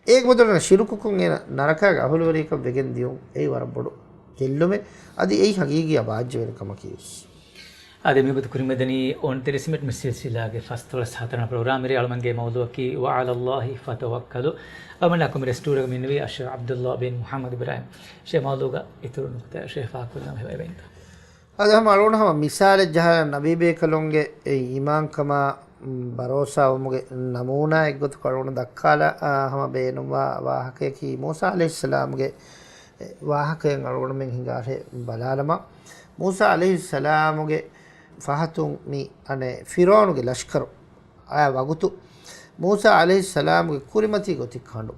އޭގެ ބަދަލުން ޝިރުކުކޮށް އޭނަ ނަރަކާގެ އަހުލުވެރިޔަކަށް ވެގެން ދިޔުން އެއީ ވަރަށް ބޮޑު ގެއްލުމެއް. އަދި އެއީ ހަގީގީ އަބާއްޖަވެރި ކަމަކީވެސް. އާދެ، މިއަދު ކުރިމަދަނީ އޯންތެރިސް މިނެޓް މި ސިލްސިލާގެ ފަސްދޮޅަސް ހަތަރަނަ ޕްރޮގްރާމް ރޭ. އަޅުމެންގެ މައުޟޫޢަކީ وعلى الله فتوكلوا. އަޅުމެންނާ ކުރިމަތި ސްޓޫޑިއޯގަ މިންވީ އަޝްރަފް ޢަބްދުﷲ ބިން މުޙައްމަދު އިބްރާހިމް. ޝޭޚް، މައުޟޫޢުގަ އިތުރު ނުކުތާ ޝޭޚް ފާހަގަކުރަން ހަމަ އެބައިންތަ؟ އަދި ހަމަ އަޅުގަނޑު ހަމަ މިސާލެއް ޖަހާލަން، ނަބީބޭކަލުންގެ އެ އީމާންކަމާ، މް، ބަރޯސާވުމުގެ ނަމޫނާއެއްގޮތަކަށް އަޅުގަނޑު ދައްކާލާ، އާ، ހަމަ ބޭނުންވާ ވާހަކަޔަކީ މޫސާ ޢަލައިހިއްސަލާމުގެ ވާހަކައެއް އަޅުގަނޑުމެން ހިނގާށޭ ބަލާލަމާ. މޫސާ ޢަލައިހިއްސަލާމުގެ ފަހަތުން މި އަނެއް ފިރުޢައުނުގެ ލަޝްކަރު އާ ވަގުތު މޫސާ ޢަލައިހިއްސަލާމުގެ ކުރިމަތީ ގޮތެއް ކަނޑު.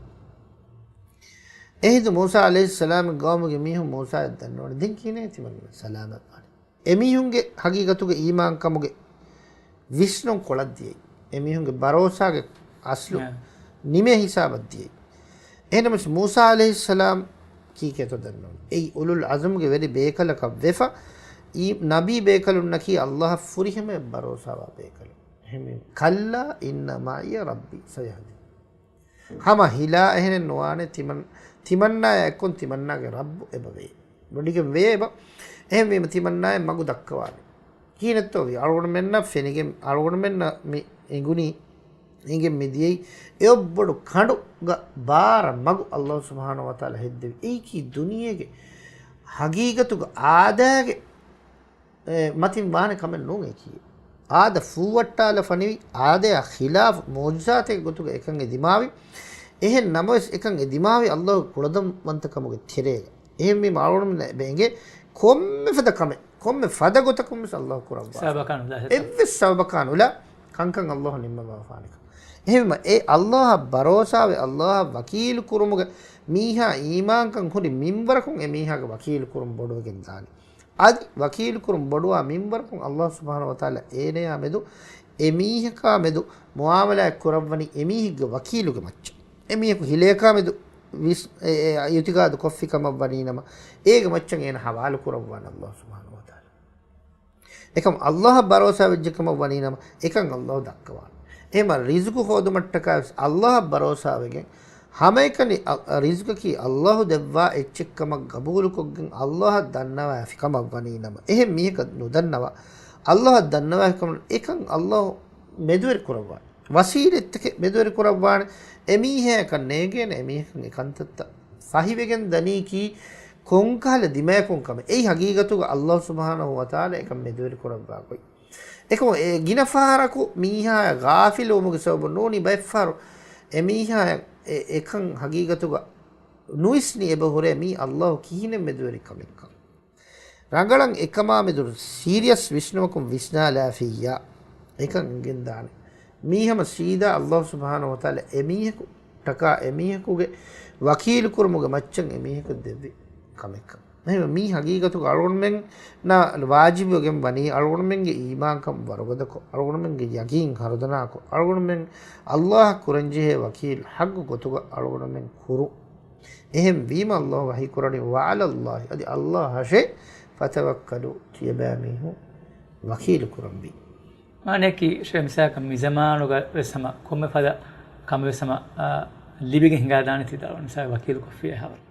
އެހިނދު މޫސާ ޢަލައިހިއްސަލާމްގެ ޤައުމުގެ މީހުން މޫސާއަށް ދަންނަވަނީ ދެން ކިހިނެއް ތިމަން ސަލާމަތް ވާނީ. އެމީހުންގެ ހަގީގަތުގެ އީމާންކަމުގެ ވިސްނުން ކޮޅަށްދިޔައީ. އެމީހުންގެ ބަރޯސާގެ އަސްލު ނިމޭ ހިސާބަށް ދިޔައީ. އެހެނަމަސް މޫސާ ޢަލައިހިއްސަލާމް ކީކޭތޯ ދަންނަވަނީ. އެއީ އުލުލް ޢަޒުމްގެ ވެރި ބޭކަލަކަށް ވެފަ، އީ ނަބީ ބޭކަލުންނަކީ ﷲ އަށް ފުރިހަމަޔަށް ބަރޯސާވާ ބޭކަލުން. އެހެންވީމަ، كلا إن معي ربي سيهدين. ހަމަ ހިލާ އެހެނެއް ނުވާނެ ތިމަން، ތިމަންނާއާ އެއްކޮން ތިމަންނާގެ ރައްބު އެބަ ވޭ. ވޮޑިގެން ވޭ އެބަ. އެހެންވީމަ ތިމަންނާއަށް މަގު ދައްކަވާނެ. ކިހިނެއްތޯ ވީ؟ އަޅުގަނޑުމެންނަށް ފެނިގެން، އަޅުގަނޑުމެންނަށް މި އެނގުނީ، އެނގެން މި ދިޔައީ އެއޮއްބޮޑު ކަނޑުގަ ބާރަ މަގު އައްލާހު ސުބްޙާނަހު ވަތަޢާލާ ހެއްދެވި. އެއީކީ ދުނިޔޭގެ ހަގީގަތުގަ އާދައިގެ އެ، މަތިން ވާނެ ކަމެއް ނޫން އެކީ. އާދަ ފޫވައްޓާލަފަނިވި، އާދަޔާ ޚިލާފު މުޢުޖިޒާތެއްގެ ގޮތުގަ އެކަން އެ ދިމާވި. އެހެން ނަމަވެސް އެކަން އެ ދިމާވި އައްލާހުގެ ކުޅަދަންވަންތަކަމުގެ ތެރޭގަ. އެހެންވީމަ އަޅުގަނޑުމެންނަށް އެބަ އެނގޭ ކޮންމެ ފަދަ ކަމެއް، ކޮންމެ ފަދަ ގޮތަކުން ވެސް އައްލާހު ކުރައްވާ. ސަބަބަކާ ނުލާ ހެއްތަ؟ އެއްވެސް ސަބަބަކާ ނުލާ ކަންކަން އައްލާހު ނިންމަވާފާނެކަން. އެހެންވީމަ އެ އައްލާހަށް ބަރޯސާވެ އައްލާހަށް ވަކީލު ކުރުމުގެ މީހާ އީމާންކަން ހުރި މިންވަރަކުން އެ މީހާގެ ވަކީލު ކުރުން ބޮޑުވެގެން ދާނެ. އަދި ވަކީލުކުރުން ބޮޑުވާ މިންވަރަކުން އައްލާހު ސުބްޙާނަހު ވަތަޢާލާ އޭނަޔާ މެދު އެމީހަކާ މެދު މުޢާމަލާތް ކުރައްވަނީ އެމީހެއްގެ ވަކީލުގެ މައްޗަށް. އެމީހަކު ހިލަޔަކާ މެދު ވިސް-، އެ، އެ، އިޢުތިޤާދު ކޮށްފި ކަމަށް ވަނީނަމަ، އޭގެ މައްޗަށް އޭނަ ހަވާލު ކުރައްވާނެ އައްލާހު ސުބްޙާނަހު ވަތަޢާލާ. އެކަމް އައްލާހަށް ބަރޯސާ ވެއްޖެ ކަމަށް ވަނީނަމަ، އެކަން އައްލާހު ދައްކަވާނެ. އެހެންމަ ރިޒުޤު ހޯދުމަށްޓަކާ ވެސް އައްލާހަށް ބަރޯސާވެގެން، ހަމައެކަނި އަ-، އަ، ރިޒުޤަކީ އައްލާހު ދެއްވާ އެއްޗެއްކަމަށް ގަބޫލުކޮށްގެން އައްލާހަށް ދަންނަވާފި ކަމަށް ވަނީނަމަ، އެހެން މީހަކަށް ނުދަންނަވާ، އައްލާހަށް ދަންނަވާފި ކަމަށް އެކަން އައްލާހު މެދުވެރި ކުރައްވާނެ. ވަސީލަތްތަކެއް މެދުވެރި ކުރައްވާނެ. އެމީހާއަކަށް ނޭނގޭނެ އެމީހަކަށް އެކަންތައްތައް ފަހިވެގެން ދަނީކީ ކޮންކަހަލަ ދިމަޔަކުން ކަމެއް. އެއީ ހަގީގަތުގަ އައްލާހު ސުބްޙާނަހު ވަތަޢާލާ އެކަން މެދުވެރި ކުރައްވާ ގޮތް. އެކަމު އެ ގިނަ ފަހަރަކު މީހާޔަށް ޣާފިލުވުމުގެ ސަބަބުން ނޫނީ ބައެއްފަހަރު އެމީހާޔަށް އެ-، އެކަން ހަގީގަތުގަ ނުވިސްނި އެބަ ހުރޭ މީ އައްލާހު ކިހިނެއް މެދުވެރި ކަމެއްކަން. ރަނގަޅަށް އެކަމާ މެދު ސީރިއަސް ވިސްނުމަކުން ވިސްނާލާފިއްޔާ އެކަން އެނގެންދާނެ. މީ ހަމަ ސީދާ އައްލާހު ސުބްޙާނަހު ވަތަޢާލާ އެމީހަކު ޓަކާ އެމީހަކުގެ ވަކީލު ކުރުމުގެ މައްޗަށް އެމީހަކަށް ދެއްވި ކަމެއްކަން. އެހެންވެ، މީ ހަގީގަތުގަ އަޅުގަނޑުމެންނަށް ވާޖިބުވެގެން ވަނީ، އަޅުގަނޑުމެންގެ އީމާންކަން ވަރުގަދަކޮށް، އަޅުގަނޑުމެންގެ ޔަގީން ހަރުދަނާކޮށް، އަޅުގަނޑުމެން އައްލާހަށް ކުރަންޖެހޭ ވަކީލް ޙައްޤު ގޮތުގަ އަޅުގަނޑުމެން ކުރުން. އެހެން ވީމަ އައްލާހު ވަޙީ ކުރަނީ، "وعلى الله"، އަދި އައްލާހަށޭ، "فتوكلوا"، ތިޔަބައިމީހުން ވަކީލު ކުރަންވީ. މާނައަކީ، ޝޭޚް، މިސާލަކަށް މި ޒަމާނުގަ ވެސް ހަމަ ކޮންމެ ފަދަ ކަމެއް ވެސް ހަމަ، އާ، ލިބިގެން ހިނގާދާނެތީ ދާ، މިސާލަކަށް ވަކީލު ކޮށްފި އެހާވަރު.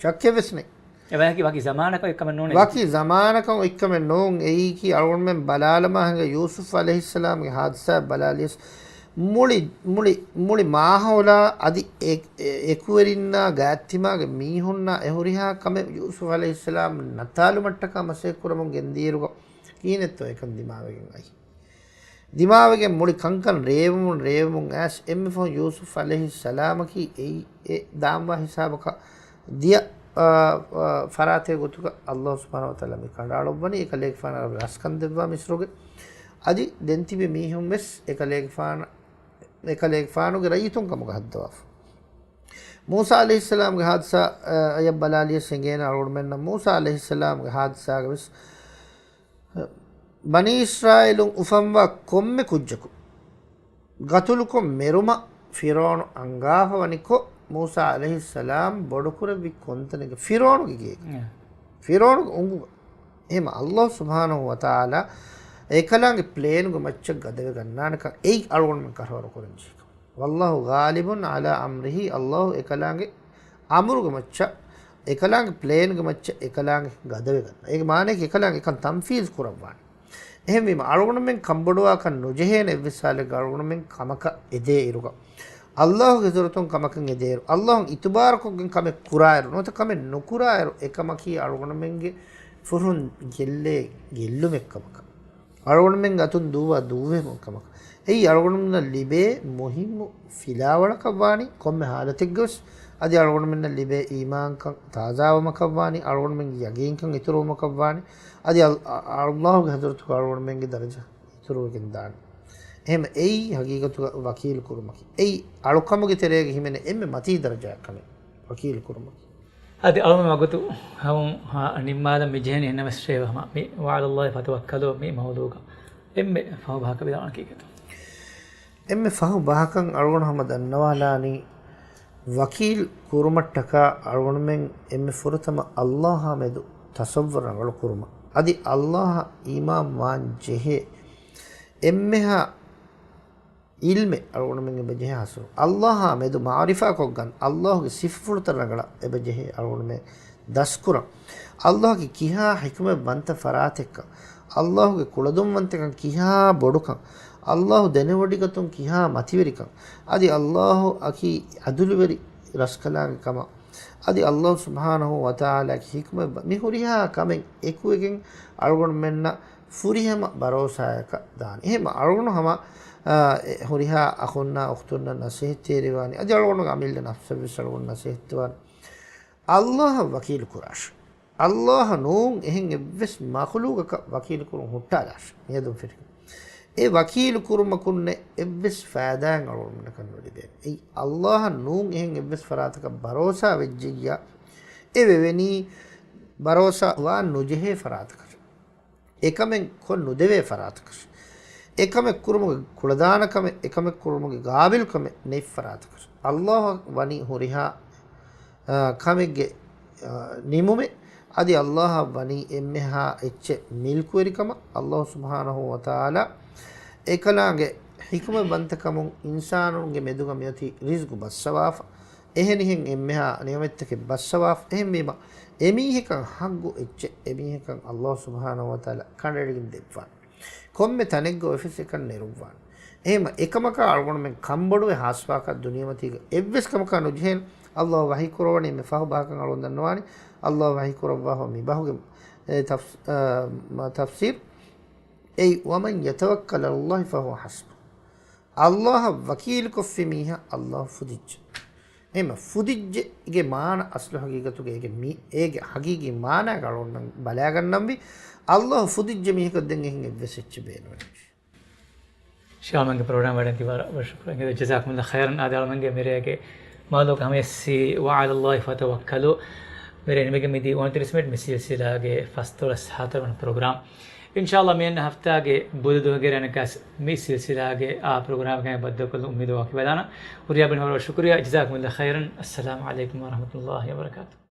ޝައްކެއް ވެސް ނެތް. އެވައި ވަކި ޒަމާނަކަށް އޮތް ކަމެއް ނޫނޭ. ވަކި ޒަމާނަކަށް އޮތް ކަމެއް ނޫން. އެއީކީ އަޅުގަނޑުމެން ބަލާލަމާ ހިނގާ ޔޫސުފް ޢަލައިހިއްސަލާމްގެ ހާދިސާ ބަލާލިޔަސް މުޅި، މުޅި، މުޅި މާހައުލާ އަދި އެ-، އެ-، އެކުވެރިންނާ ގާތްތިމާގެ މީހުންނާ އެ ހުރިހާ ކަމެއް ޔޫސުފް ޢަލައިހިއްސަލާމް ނައްތާލުމަށްޓަކާ މަސައްކަތް ކުރަމުން ގެންދިޔައިރުގަ ކިހިނެއްތޯ އެކަން ދިމާވެގެން އައީ. ދިމާވެގެން މުޅި ކަންކަން ރޭވުމުން، ރޭވުމުން އައިސް އެންމެ ފަހުން ޔޫސުފް ޢަލައިހިއްސަލާމަކީ އެއީ އެ ދާންވާ ހިސާބަކަށް ދިޔަ، އާ، އާ، ފަރާތެއް ގޮތުގަ އައްލާހު ސުބްޙާނަހު ވަތަޢާލާ މި ކަނޑައަޅުއްވަނީ، އެކަލޭގެފާނަށް ރަސްކަން ދެއްވާ މިސްރުގެ. އަދި ދެން ތިބި މީހުން ވެސް އެކަލޭގެފާނަށް، އެކަލޭގެފާނުގެ ރައްޔިތުން ކަމުގަ ހައްދަވާފަ. މޫސާ ޢަލައިހިއްސަލާމްގެ ހާދިސާ، އަ، އަޔަށް ބަލާލިޔަސް އެނގޭނެ އަޅުގަނޑުމެންނަށް މޫސާ ޢަލައިހިއްސަލާމްގެ ހާދިސާގަ ވެސް ބަނީ އިސްރާއީލުން އުފަންވާ ކޮންމެ ކުއްޖަކު ގަތުލުކޮށް މެރުމަށް ފިރުޢައުނު އަންގާފަ ވަނިކޮށް، މޫސާ ޢަލައިހިއްސަލާމް ބޮޑުކުރެއްވި ކޮންތަނެއްގެ؟ ފިރުޢައުނުގެ ގޭގަ. އެ. ފިރުޢައުނުގެ އުނގުގަ. އެހެމަ އައްލާހު ސުބްޙާނަހު ވަތަޢާލާ އެކަލާނގެ ޕްލޭނުގެ މައްޗަށް ގަދަވެ ގަންނާނެކަން އެއީ އަޅުގަނޑުމެން ކަށަވަރު ކުރަން ޖެހޭ ކަމެއް. والله غالب على أمره، އައްލާހު އެކަލާނގެ އަމުރުގެ މައްޗަށް، އެކަލާނގެ ޕްލޭންގެ މައްޗަށް އެކަލާނގެ ގަދަވެގަންނަ. އޭގެ މާނައަކީ އެކަލާނގެ އެކަން ތަންފީޒު ކުރައްވާނެ. އެހެންވީމަ، އަޅުގަނޑުމެން ކަންބޮޑުވާކަށް ނުޖެހޭނެ އެއްވެސް ހާލެއްގަ އަޅުގަނޑުމެން ކަމަކަށް އެދޭ އިރުގަ، އައްލާހުގެ ޙަޟްރަތުން ކަމަކަށް އެދޭއިރު، އައްލާހުން އިތުބާރުކޮށްގެން ކަމެއް ކުރާއިރު، ނުވަތަ ކަމެއް ނުކުރާއިރު، އެކަމަކީ އަޅުގަނޑުމެންގެ ފުރުން ގެއްލޭ ގެއްލުމެއް ކަމަކަށް. އަޅުގަނޑުމެން އަތުން ދޫވާ ދޫވެމުން ކަމަކަށް. އެއީ އަޅުގަނޑުމެންނަށް ލިބޭ މުހިއްމު ފިލާވަޅަކަށްވާނީ ކޮންމެ ހާލަތެއްގަވެސް. އަދި އަޅުގަނޑުމެންނަށް ލިބޭ އީމާންކަން ތާޒާވުމަކަށްވާނީ، އަޅުގަނޑުމެންގެ ޔަގީންކަން އިތުރުވުމަކަށްވާނީ. އަދި އަލް-، އަ-، އަ-، އައްލާހުގެ ޙަޟްރަތުގަ އަޅުގަނޑުމެންގެ ދަރަޖަ އިތުރުވެގެން ދާނެ. އެހެމަ އެއީ ހަގީގަތުގަ ވަކީލު ކުރުމަކީ. އެއީ އަޅުކަމުގެ ތެރޭގަ ހިމެނޭ އެންމެ މަތީ ދަރަޖައަށް ކަމެއް ވަކީލު ކުރުމަކީ. އަދި އަޅުގަނޑު ވަގުތު ހަމަ ނިންމާލަން މި ޖެހެނީ އެންނަމަސް ޝޭޚް ހަމަ މި "وعلى الله فتوكلوا" މި މައުޟޫގަ އެންމެ ފަހު ބަހަކަށް ވިދާޅުވާނެ ކީކޭތޯ؟ އެންމެ ފަހު ބަހަކަށް އަޅުގަނޑު ހަމަ ދަންނަވާލާނީ، ވަކީލް ކުރުމަށްޓަކާ އަޅުގަނޑުމެން އެންމެ ފުރަތަމަ އައްލާހާ މެދު ތަޞައްވުރު ރަނގަޅު ކުރުމަށް. އަދި އައްލާހަށް އީމާން ވާން ޖެހޭ އެންމެހާ ޢިލްމެއް އަޅުގަނޑުމެން އެބަ ޖެހޭ ޙަޞްރު. ﷲ އާ މެދު މަޢުރިފާ ކޮށްގަން، ﷲ ގެ ސިފަފުޅުތައް ރަނގަޅަށް އެބަ ޖެހޭ އަޅުގަނޑުމެން ދަސްކުރަން. ﷲ ގެ ކިހާ ޙިކުމަތްވަންތަ ފަރާތެއްކަން، ﷲ ގެ ކުޅަދުންވަންތަކަން ކިހާ ބޮޑުކަން، ﷲ ދެނެވޮޑިގަތުން ކިހާ މަތިވެރިކަން، އަދި ﷲ އަކީ ޢަދުލުވެރި ރަސްކަލާނގެ ކަމަށް، އަދި ﷲ ސުބްޙާނަހޫ ވަތަޢާލާގެ ޙިކުމަތް ބަ-، މި ހުރިހާ ކަމެއް އެކުވެގެން އަޅުގަނޑުމެންނަށް ފުރިހަމަ ބަރޯސާޔަކަށް ދާނެ. އެހެން އަޅުގަނޑު ހަމަ، އާ، އެ ހުރިހާ އަޚުންނާ އުޚްތުންނަށް ނަސޭހަތްތެރިވާނެ. އަދި އަޅުގަނޑުގެ އަމިއްލަ ނަފްސަށްވެސް އަޅުގަނޑު ނަސޭހަތްތެރިވާނެ. ﷲ އަށް ވަކީލު ކުރާށި. ﷲ އަށް ނޫން އެހެން އެއްވެސް މަޚުލޫގަކަށް ވަކީލު ކުރުން ހުއްޓާލާށި. މިއަދުން ފެށިގެން. އެ ވަކީލު ކުރުމަކުންނެއް އެއްވެސް ފައިދާއެއް އަޅުގަނޑުމެންނަކަށް ނުލިބޭނެ. އެއީ ﷲ އަށް ނޫން އެހެން އެއްވެސް ފަރާތަކަށް ބަރޯސާ ވެއްޖެއްޔާ، އެ ވެވެނީ ބަރޯސާ ވާން ނުޖެހޭ ފަރާތަކަށް. އެކަމެއް ކޮށް ނުދެވޭ ފަރާތަކަށް. އެކަމެއް ކުރުމުގެ ކުޅަދާނަ ކަމެއް، އެކަމެއް ކުރުމުގެ ޤާބިލްކަމެއް ނެތް ފަރާތަކަށް. ﷲ އަށް ވަނީ ހުރިހާ، އާ، ކަމެއްގެ، އާ، ނިމުމެއް. އަދި ﷲ އަށް ވަނީ އެންމެހާ އެއްޗެއް މިލްކުވެރިކަމަށް. ﷲ ސުބްޙާނަހޫ ވަތަޢާލާ އެކަލާނގެ ޙިކުމަތްވަންތަކަމުން އިންސާނުންގެ މެދުގަ މިއޮތީ ރިޒްޤު ބައްސަވާފަ. އެހެނިހެން އެންމެހާ ނިޢުމަތްތަކެއް ބައްސަވާފަ. އެހެންވީމަ، އެމީހަކަށް ޙައްޤު އެއްޗެއް އެމީހަކަށް ﷲ ސުބްޙާނަހޫ ވަތަޢާލާ ކަނޑައެޅިގެން ދެއްވާނެ. ކޮންމެ ތަނެއްގަ އޮފީސް އެކަން ނެރުއްވާނެ. އެހެން އެކަމަކާ އަޅުގަނޑުމެން ކަންބޮޑުވެ ހާސްވާކަށް ދުނިޔެމަތީގަ އެއްވެސް ކަމަކާ ނުޖެހޭނެ. ﷲ ވަޙީ ކުރައްވަނީ މި ފަހު ބަހަކަށް އަޅުގަނޑު ދަންނަވާނީ. ﷲ ވަޙީ ކުރައްވާފަ މި ބަހުގެ، އެ، ތަފްސ-، އާ، މަ-، ތަފްސީރު. އެއީ، "ومن يتوكل على الله فهو حسبه." ﷲ އަށް ވަކީލުކޮށްފި މީހާ ﷲ ފުދިއްޖެ. އެހެންމަ ފުދިއްޖެގެ މާނަ އަސްލު ޙަޤީޤަތުގަ އޭގެ މި-، އޭގެ ޙަޤީޤީ މާނައަކަށް އަޅުގަނޑުމެން ބަލާގަންނަންވީ، ﷲ ފުދިއްޖެ މީހަކަށް ދެން އެހެން އެއްވެސް އެއްޗެއް ބޭނުމެއް ނެތް. ޝާމަންގެ ޕްރޮގްރާމް ވަޑަން ތިބާރަށް ވަރަށް ޝުކުރިއްޔާ. ޖަޒާކުމުﷲ ޚައިރަން. އާދެ، އަޅުގަނޑުމެންގެ މިރޭގެ މައުޟޫޢަކަށް ހަމަޔަސްވީ، "وعلى الله فتوكلوا." މިރޭ ނިމިގެން މިދީ އުނަތިރީސް މިނިޓް މި ސިލްސިލާގެ ފަސްދޮޅަސް ހަތަރު ވަނަ ޕްރޮގްރާމް. އިންޝާﷲ މިއަންނަ ހަފްތާގެ ބުދު ދުވަހުގެ ރޭ ނަގާސް މި ސިލްސިލާގެ އާ ޕްރޮގްރާމްގައި ބައްދަލުކޮށްލަން އުއްމީދު ވަކިވެލާނަން. ހުރިހާ ބިން ވަރަށް ޝުކުރިއްޔާ. ޖަޒާކުމުﷲ ޚައިރަން. އައްސަލާމު ޢަލައިކުމް ވަރަޙްމަތުﷲ ވަބަރަކާތުހު.